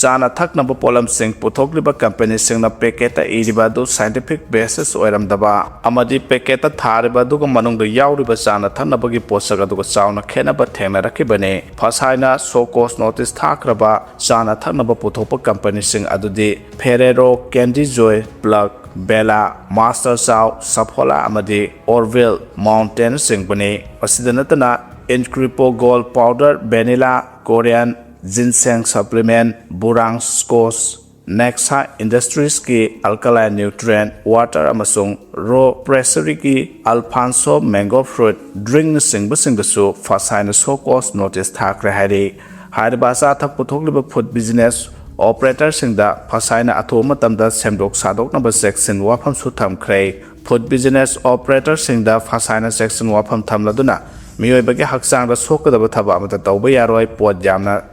ꯆꯥꯅ ꯊꯛꯅꯕ ꯄꯣꯠꯂꯝꯁꯤꯡ ꯄꯨꯊꯣꯛꯂꯤꯕ ꯀꯝꯄꯦꯅꯤꯁꯤꯡꯅ ꯄꯦꯀꯦꯠꯇ ꯏꯔꯤꯕ ꯑꯗꯨ ꯁꯥꯏꯟꯇꯤꯐꯤꯛ ꯕꯦꯁꯤꯁ ꯑꯣꯏꯔꯝꯗꯕ ꯑꯃꯗꯤ ꯄꯦꯀꯦꯠꯇ ꯊꯥꯔꯤꯕ ꯑꯗꯨꯒ ꯃꯅꯨꯡꯗ ꯌꯥꯎꯔꯤꯕ ꯆꯥꯅ ꯊꯛꯅꯕꯒꯤ ꯄꯣꯠꯁꯛ ꯑꯗꯨꯒ ꯆꯥꯎꯅ ꯈꯦꯠꯅꯕ ꯊꯦꯡꯅꯔꯛꯈꯤꯕꯅꯤ꯫ ꯐꯁꯥꯏꯅ ꯁꯣ ꯀꯣꯁ ꯅꯣꯇꯤꯁ ꯊꯥꯈ꯭ꯔꯕ ꯆꯥꯅ ꯊꯛꯅꯕ ꯄꯨꯊꯣꯛꯄ ꯀꯝꯄꯦꯅꯤꯁꯤꯡ ꯑꯗꯨꯗꯤ ꯐꯦꯔꯦꯔꯣ, ꯀꯦꯟꯗꯤ ꯖꯣꯏ, ꯄ꯭ꯂꯛ, ꯕꯦꯂꯥ, ꯃꯥꯁꯇꯔ ꯆꯥꯎ, ꯁꯐꯣꯂꯥ ꯑꯃꯗꯤ ꯑꯣꯔꯚꯤꯜ ꯃꯥꯎꯟꯇꯦꯟꯅꯆꯤꯡꯕꯅꯤ꯫ ꯃꯁꯤꯗ ꯅꯠꯇꯅ ꯏꯟꯀ꯭ꯔꯤꯄꯣ gold powder, vanilla, Korean Ginseng Supplement, Burang Squash, Nexa Industriesꯀꯤ Alkaline Nutrient Water ꯑꯃꯁꯨꯡ Raw Pressuryꯒꯤ Alfonso Mango Fruit Drinkꯅꯆꯤꯡꯕꯁꯤꯡꯗꯁꯨ ꯐꯁꯥꯏꯅ show cause notice ꯊꯥꯈ꯭ꯔꯦ ꯍꯥꯏꯔꯤ꯫ ꯍꯥꯏꯔꯤꯕ ꯑꯆꯥ ꯑꯊꯛ ꯄꯨꯊꯣꯛꯂꯤꯕ food business operatorꯁꯤꯡꯗ ꯐꯁꯥꯏꯅ ꯑꯊꯨꯕ ꯃꯇꯝꯗ ꯁꯦꯝꯗꯣꯛ ꯁꯥꯗꯣꯛꯅꯕ ꯆꯦꯛꯁꯤꯟ ꯋꯥꯐꯝꯁꯨ ꯊꯝꯈ꯭ꯔꯦ꯫ Food business operatorꯁꯤꯡꯗ ꯐꯁꯥꯏꯅ ꯆꯦꯛꯁꯤꯟ ꯋꯥꯐꯝ ꯊꯝꯂꯗꯨꯅ ꯃꯤꯑꯣꯏꯕꯒꯤ ꯍꯛꯆꯥꯡꯗ ꯁꯣꯛꯀꯗꯕ ꯊꯕꯛ ꯑꯃꯠꯇ ꯇꯧꯕ ꯌꯥꯔꯣꯏ, ꯄꯣꯠ ꯌꯥꯝꯅ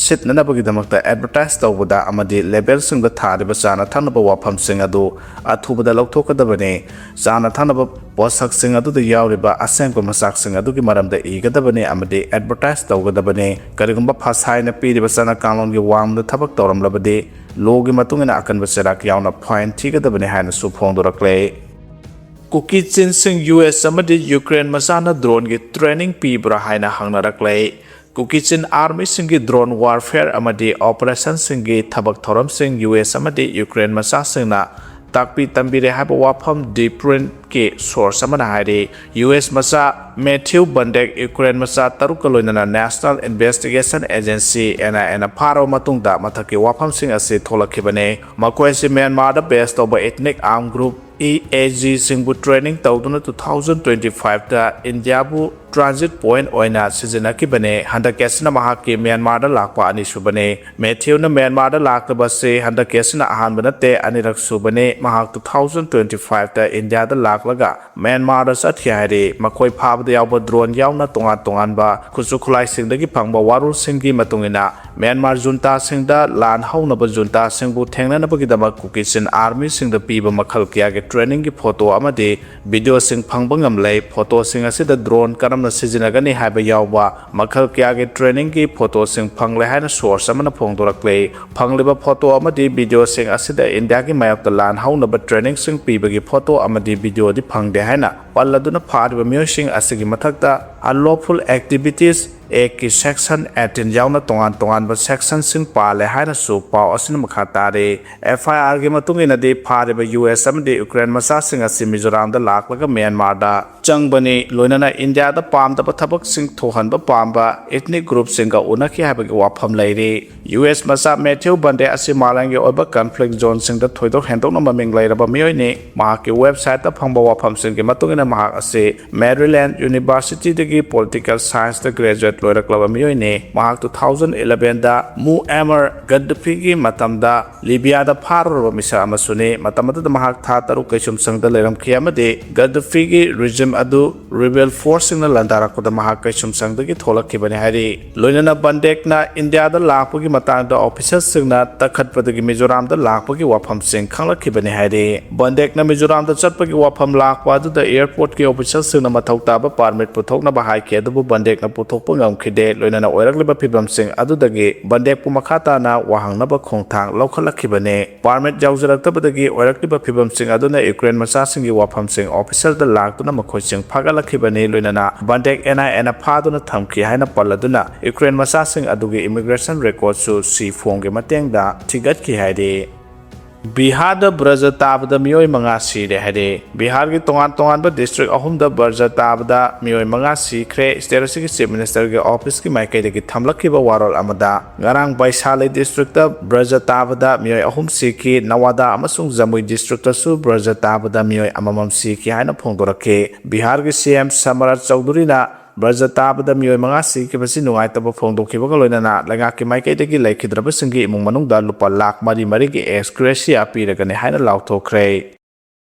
ꯁꯤꯠꯅꯅꯕꯒꯤꯗꯃꯛꯇ advertise ꯇꯧꯕꯗ ꯑꯃꯗꯤ labelꯁꯤꯡꯗ ꯊꯥꯔꯤꯕ ꯆꯥꯅ ꯊꯛꯅꯕ ꯋꯥꯐꯝꯁꯤꯡ ꯑꯗꯨ ꯑꯊꯨꯕꯗ ꯂꯧꯊꯣꯛꯀꯗꯕꯅꯤ꯫ ꯆꯥꯅ ꯊꯛꯅꯕ ꯄꯣꯠꯁꯛꯁꯤꯡ ꯑꯗꯨꯗ ꯌꯥꯎꯔꯤꯕ ꯑꯁꯦꯡꯕ ꯃꯆꯥꯛꯁꯤꯡ ꯑꯗꯨꯒꯤ ꯃꯔꯝꯗ ꯏꯒꯗꯕꯅꯤ ꯑꯃꯗꯤ advertise ꯇꯧꯒꯗꯕꯅꯤ꯫ ꯀꯔꯤꯒꯨꯝꯕ ꯐꯁꯥꯏꯅ ꯄꯤꯔꯤꯕ ꯆꯠꯅ ꯀꯥꯡꯂꯣꯟꯒꯤ ꯋꯥꯡꯃꯗ ꯊꯕꯛ ꯇꯧꯔꯝꯂꯕꯗꯤ, lawꯒꯤ ꯃꯇꯨꯡ ꯏꯟꯅ ꯑꯀꯟꯕ ꯆꯩꯔꯥꯛ ꯌꯥꯎꯅ fine ꯊꯤꯒꯗꯕꯅꯤ ꯍꯥꯏꯅꯁꯨ ꯐꯣꯡꯗꯣꯔꯛꯂꯦ꯫ ꯀꯨꯀꯤ ꯆꯤꯟꯁꯤꯡ ꯌꯨ ꯑꯦꯁ ꯑꯃꯗꯤ ꯌꯨꯀ꯭ꯔꯦꯟ ꯃꯆꯥꯅ droneꯒꯤ training ꯄꯤꯕ꯭ꯔꯥ ꯍꯥꯏꯅ ꯍꯪꯅꯔꯛꯂꯦ꯫ ꯀꯨꯀꯤ ꯆꯤꯟ armyꯁꯤꯡꯒꯤ drone warfare ꯑꯃꯗꯤ operationꯁꯤꯡꯒꯤ ꯊꯕꯛ ꯊꯧꯔꯝꯁꯤꯡ ꯌꯨ ꯑꯦꯁ ꯑꯃꯗꯤ ꯌꯨꯀ꯭ꯔꯦꯟ ꯃꯆꯥꯁꯤꯡꯅ ꯇꯥꯛꯄꯤ ꯇꯝꯕꯤꯔꯦ ꯍꯥꯏꯕ ꯋꯥꯐꯝ The Printꯀꯤ source ꯑꯃꯅ ꯍꯥꯏꯔꯤ꯫ ꯌꯨ ꯑꯦꯁ ꯃꯆꯥ Matthew Bandak ꯌꯨꯀ꯭ꯔꯦꯟ ꯃꯆꯥ ꯇꯔꯨꯛꯀ ꯂꯣꯏꯅꯅ National Investigation Agency, N I Aꯅ ꯐꯥꯔꯕ ꯃꯇꯨꯡꯗ ꯃꯊꯛꯀꯤ ꯋꯥꯐꯝꯁꯤꯡ ꯑꯁꯤ ꯊꯣꯛꯂꯛꯈꯤꯕꯅꯤ꯫ ꯃꯈꯣꯏ ꯑꯁꯤ ꯃ꯭ꯌꯥꯟꯃꯥꯔꯗ base ꯇꯧꯕ ethnic armed group E A G ꯁꯤꯡꯕꯨ training ꯇꯧꯗꯨꯅ two thousand twenty fiveꯇ ꯏꯟꯗꯤꯌꯥꯕꯨ transit point ꯑꯣꯏꯅ ꯁꯤꯖꯤꯟꯅꯈꯤꯕꯅꯤ꯫ ꯍꯟꯗꯛꯀꯤ ꯑꯁꯤꯅ ꯃꯍꯥꯛꯀꯤ ꯃ꯭ꯌꯥꯟꯃꯥꯔꯗ ꯂꯥꯛꯄ ꯑꯅꯤꯁꯨꯕꯅꯤ꯫ Matthewꯅ ꯃ꯭ꯌꯥꯟꯃꯥꯔꯗ ꯂꯥꯛꯂꯤꯕ ꯑꯁꯤ ꯍꯟꯗꯛꯀꯤ ꯑꯁꯤꯅ ꯑꯍꯥꯟꯕ ꯅꯠꯇꯦ, ꯑꯅꯤꯔꯛ ꯁꯨꯕꯅꯤ꯫ ꯃꯍꯥꯛ two thousand twenty fiveꯇ ꯏꯟꯗꯤꯌꯥꯗ ꯂꯥꯛꯂꯒ ꯃ꯭ꯌꯥꯟꯃꯥꯔꯗ ꯆꯠꯈꯤ ꯍꯥꯏꯔꯤ꯫ ꯃꯈꯣꯏ ꯐꯥꯕꯗ ꯌꯥꯎꯕ drone ꯌꯥꯎꯅ ꯇꯣꯉꯥꯟ ꯇꯣꯉꯥꯟꯕ ꯈꯨꯠꯁꯨ ꯈꯨꯠꯂꯥꯏꯁꯤꯡꯗꯒꯤ ꯐꯪꯕ ꯋꯥꯔꯣꯜꯁꯤꯡꯒꯤ ꯃꯇꯨꯡ ꯏꯟꯅ, ꯃ꯭ꯌꯥꯟꯃꯥꯔ ꯖꯨꯟꯇꯥꯁꯤꯡꯗ ꯂꯥꯟ ꯍꯧꯅꯕ ꯖꯨꯟꯇꯥꯁꯤꯡꯕꯨ ꯊꯦꯡꯅꯅꯕꯒꯤꯗꯃꯛ ꯀꯨꯀꯤ ꯆꯤꯟ armyꯁꯤꯡꯗ ꯄꯤꯕ ꯃꯈꯜ ꯀꯌꯥꯒꯤ trainingꯒꯤ photo ꯑꯃꯗꯤ videoꯁꯤꯡ ꯐꯪꯕ ꯉꯝꯂꯦ꯫ Photoꯁꯤꯡ ꯑꯁꯤꯗ drone ꯀꯔꯝꯅ ꯁꯤꯖꯤꯟꯅꯒꯅꯤ ꯍꯥꯏꯕ ꯌꯥꯎꯕ ꯃꯈꯜ ꯀꯌꯥꯒꯤ trainingꯒꯤ photoꯁꯤꯡ ꯐꯪꯂꯦ ꯍꯥꯏꯅ source ꯑꯃꯅ ꯐꯣꯡꯗꯣꯔꯛꯂꯦ꯫ ꯐꯪꯂꯤꯕ photo ꯑꯃꯗꯤ videoꯁꯤꯡ ꯑꯁꯤꯗ ꯏꯟꯗꯤꯌꯥꯒꯤ ꯃꯥꯌꯣꯛꯇ ꯂꯥꯟ ꯍꯧꯅꯕ trainingꯁꯤꯡ ꯄꯤꯕꯒꯤ photo ꯑꯃꯗꯤ videoꯗꯤ ꯐꯪꯗꯦ ꯍꯥꯏꯅ ꯄꯜꯂꯗꯨꯅ, ꯐꯥꯔꯤꯕ ꯃꯤꯑꯣꯏꯁꯤꯡ ꯑꯁꯤꯒꯤ ꯃꯊꯛꯇ unlawful activities ꯑꯦꯛꯀꯤ section eighteen ꯌꯥꯎꯅ ꯇꯣꯉꯥꯟ ꯇꯣꯉꯥꯟꯕ sectionꯁꯤꯡ ꯄꯥꯜꯂꯦ ꯍꯥꯏꯅꯁꯨ ꯄꯥꯎ ꯑꯁꯤꯅ ꯃꯈꯥ ꯇꯥꯔꯤ꯫ FIRꯒꯤ ꯃꯇꯨꯡ ꯏꯟꯅꯗꯤ ꯐꯥꯔꯤꯕ US ꯑꯃꯗꯤ ꯌꯨꯀ꯭ꯔꯦꯟ ꯃꯆꯥꯁꯤꯡ ꯑꯁꯤ ꯃꯤꯖꯣꯔꯥꯝꯗ ꯂꯥꯛꯂꯒ ꯃ꯭ꯌꯥꯟꯃꯥꯔꯗ ꯆꯪꯕꯅꯤ, ꯂꯣꯏꯅꯅ ꯏꯟꯗꯤꯌꯥꯗ ꯄꯥꯝꯗꯕ ꯊꯕꯛꯁꯤꯡ ꯊꯣꯛꯍꯟꯕ ꯄꯥꯝꯕ ethnic groupꯁꯤꯡꯒ ꯎꯅꯈꯤ ꯍꯥꯏꯕꯒꯤ ꯋꯥꯐꯝ ꯂꯩꯔꯤ꯫ US ꯃꯆꯥ ꯃꯦꯊ꯭ꯌꯨ ꯕꯟꯗꯦ ꯑꯁꯤ ꯃꯥꯂꯦꯝꯒꯤ ꯑꯣꯏꯕ conflict zoneꯁꯤꯡꯗ ꯊꯣꯏꯗꯣꯛ ꯍꯦꯟꯗꯣꯛꯅ ꯃꯃꯤꯡ ꯂꯩꯔꯕ ꯃꯤꯑꯣꯏꯅꯤ꯫ ꯃꯍꯥꯛꯀꯤ websiteꯇ ꯐꯪꯕ ꯋꯥꯐꯝꯁꯤꯡꯒꯤ ꯃꯇꯨꯡ ꯏꯟꯅ ꯃꯍꯥꯛ ꯑꯁꯤ Maryland Universityꯗꯒꯤ political scienceꯇ graduate ꯂꯣꯏꯔꯛꯂꯕ ꯃꯤꯑꯣꯏꯅꯤ꯫ ꯃꯍꯥꯛ two thousand elevenꯗ ꯃꯨꯑꯦꯃꯔ ꯒꯗꯗꯐꯤꯒꯤ ꯃꯇꯝꯗ ꯂꯤꯕꯤꯌꯥꯗ ꯐꯥꯔꯨꯔꯕ ꯃꯤꯁꯛ ꯑꯃꯁꯨꯅꯤ꯫ ꯃꯇꯝ ꯑꯗꯨꯗ ꯃꯍꯥꯛ ꯊꯥ ꯇꯔꯨꯛ ꯀꯩꯁꯨꯝꯁꯪꯗ ꯂꯩꯔꯝꯈꯤ ꯑꯃꯗꯤ ꯒꯗꯗꯐꯤꯒꯤ regime ꯑꯗꯨ rebel forceꯁꯤꯡꯅ ꯂꯥꯟꯗꯥꯔꯛꯄꯗ ꯃꯍꯥꯛ ꯀꯩꯁꯨꯝꯁꯪꯗꯒꯤ ꯊꯣꯛꯂꯛꯈꯤꯕꯅꯤ ꯍꯥꯏꯔꯤ꯫ ꯂꯣꯏꯅꯅ ꯕꯟꯗꯦꯛꯅ ꯏꯟꯗꯤꯌꯥꯗ ꯂꯥꯛꯄꯒꯤ ꯃꯇꯥꯡꯗ officialꯁꯤꯡꯅ ꯇꯛꯈꯠꯄꯗꯒꯤ ꯃꯤꯖꯣꯔꯥꯝꯗ ꯂꯥꯛꯄꯒꯤ ꯋꯥꯐꯝꯁꯤꯡ ꯈꯪꯂꯛꯈꯤꯕꯅꯤ ꯍꯥꯏꯔꯤ꯫ ꯕꯟꯗꯦꯛꯅ ꯃꯤꯖꯣꯔꯥꯝꯗ ꯆꯠꯄꯒꯤ ꯋꯥꯐꯝ ꯂꯥꯛꯄ ꯑꯗꯨꯗ airportꯀꯤ officialꯁꯤꯡꯅ ꯃꯊꯧ ꯇꯥꯕ permit ꯄꯨꯊꯣꯛꯅꯕ ꯍꯥꯏꯈꯤ, ꯑꯗꯨꯕꯨ ꯕꯟꯗꯦꯛꯅ ꯄꯨꯊꯣꯛꯄ ꯉꯝꯈꯤꯗꯦ꯫ ꯂꯣꯏꯅꯅ ꯑꯣꯏꯔꯛꯂꯤꯕ ꯐꯤꯕꯝꯁꯤꯡ ꯑꯗꯨꯗꯒꯤ ꯕꯟꯗꯦꯛꯄꯨ ꯃꯈꯥ ꯇꯥꯅ ꯋꯥꯍꯪꯅꯕ ꯈꯣꯡꯊꯥꯡ ꯂꯧꯈꯠꯂꯛꯈꯤꯕꯅꯤ꯫ Permit ꯌꯥꯎꯖꯔꯛꯇꯕꯗꯒꯤ ꯑꯣꯏꯔꯛꯂꯤꯕ ꯐꯤꯕꯝꯁꯤꯡ ꯑꯗꯨꯅ ꯌꯨꯀ꯭ꯔꯦꯟ ꯃꯆꯥꯁꯤꯡꯒꯤ ꯋꯥꯐꯝꯁꯤꯡ officialꯗ ꯂꯥꯛꯇꯨꯅ ꯃꯈꯣꯏꯁꯤꯡ ꯐꯥꯒꯠꯂꯛꯈꯤꯕꯅꯤ꯫ ꯂꯣꯏꯅꯅ ꯕꯟꯗꯦꯛ NIAꯅ ꯐꯥꯗꯨꯅ ꯊꯝꯈꯤ ꯍꯥꯏꯅ ꯄꯜꯂꯗꯨꯅ ꯌꯨꯀ꯭ꯔꯦꯟ ꯃꯆꯥꯁꯤꯡ ꯑꯗꯨꯒꯤ immigration recordꯁꯨ C formꯒꯤ ꯃꯇꯦꯡꯗ ꯊꯤꯒꯠꯈꯤ ꯍꯥꯏꯔꯤ꯫ ꯕꯤꯍꯥꯔꯗ ꯕ꯭ꯔꯖ ꯇꯥꯕꯗ ꯃꯤꯑꯣꯏ ꯃꯉꯥ ꯁꯤꯔꯦ ꯍꯥꯏꯔꯦ꯫ ꯕꯤꯍꯥꯔꯒꯤ ꯇꯣꯉꯥꯟ ꯇꯣꯉꯥꯟꯕ district ꯑꯍꯨꯝꯗ ꯕ꯭ꯔꯖ ꯇꯥꯕꯗ ꯃꯤꯑꯣꯏ ꯃꯉꯥ ꯁꯤꯈ꯭ꯔꯦ꯫ State ꯑꯁꯤꯒꯤ Chief Ministerꯒꯤ officeꯀꯤ ꯃꯥꯏꯀꯩꯗꯒꯤ ꯊꯝꯂꯛꯈꯤꯕ ꯋꯥꯔꯣꯜ ꯑꯃꯗ, ꯉꯔꯥꯡ ꯕꯩꯁꯥꯂꯤ districtꯇ ꯕ꯭ꯔꯖ ꯇꯥꯕꯗ ꯃꯤꯑꯣꯏ ꯑꯍꯨꯝ ꯁꯤꯈꯤ, ꯅꯋꯥꯗꯥ ꯑꯃꯁꯨꯡ ꯖꯃꯨꯏ districtꯇꯁꯨ ꯕ꯭ꯔꯖ ꯇꯥꯕꯗ ꯃꯤꯑꯣꯏ ꯑꯃꯃꯝ ꯁꯤꯈꯤ ꯍꯥꯏꯅ ꯐꯣꯡꯗꯣꯔꯛꯈꯤ꯫ ꯕꯤꯍꯥꯔꯒꯤ CM ꯁꯝꯔꯥꯖ ꯆꯧꯙꯨꯔꯤꯅ ꯕ꯭ꯔꯖ ꯇꯥꯕꯗ ꯃꯤꯑꯣꯏ ꯃꯉꯥ ꯁꯤꯈꯤꯕꯁꯤ ꯅꯨꯡꯉꯥꯏꯇꯕ ꯐꯣꯡꯗꯣꯛꯈꯤꯕꯒ ꯂꯣꯏꯅꯅ ꯂꯩꯉꯥꯛꯀꯤ ꯃꯥꯏꯀꯩꯗꯒꯤ ꯂꯩꯈꯤꯗ꯭ꯔꯕꯁꯤꯡꯒꯤ ꯏꯃꯨꯡ ꯃꯅꯨꯡꯗ ꯂꯨꯄꯥ ꯂꯥꯈ ꯃꯔꯤ ꯃꯔꯤꯒꯤ ex gratia ꯄꯤꯔꯒꯅꯤ ꯍꯥꯏꯅ ꯂꯥꯎꯊꯣꯛꯈ꯭ꯔꯦ꯫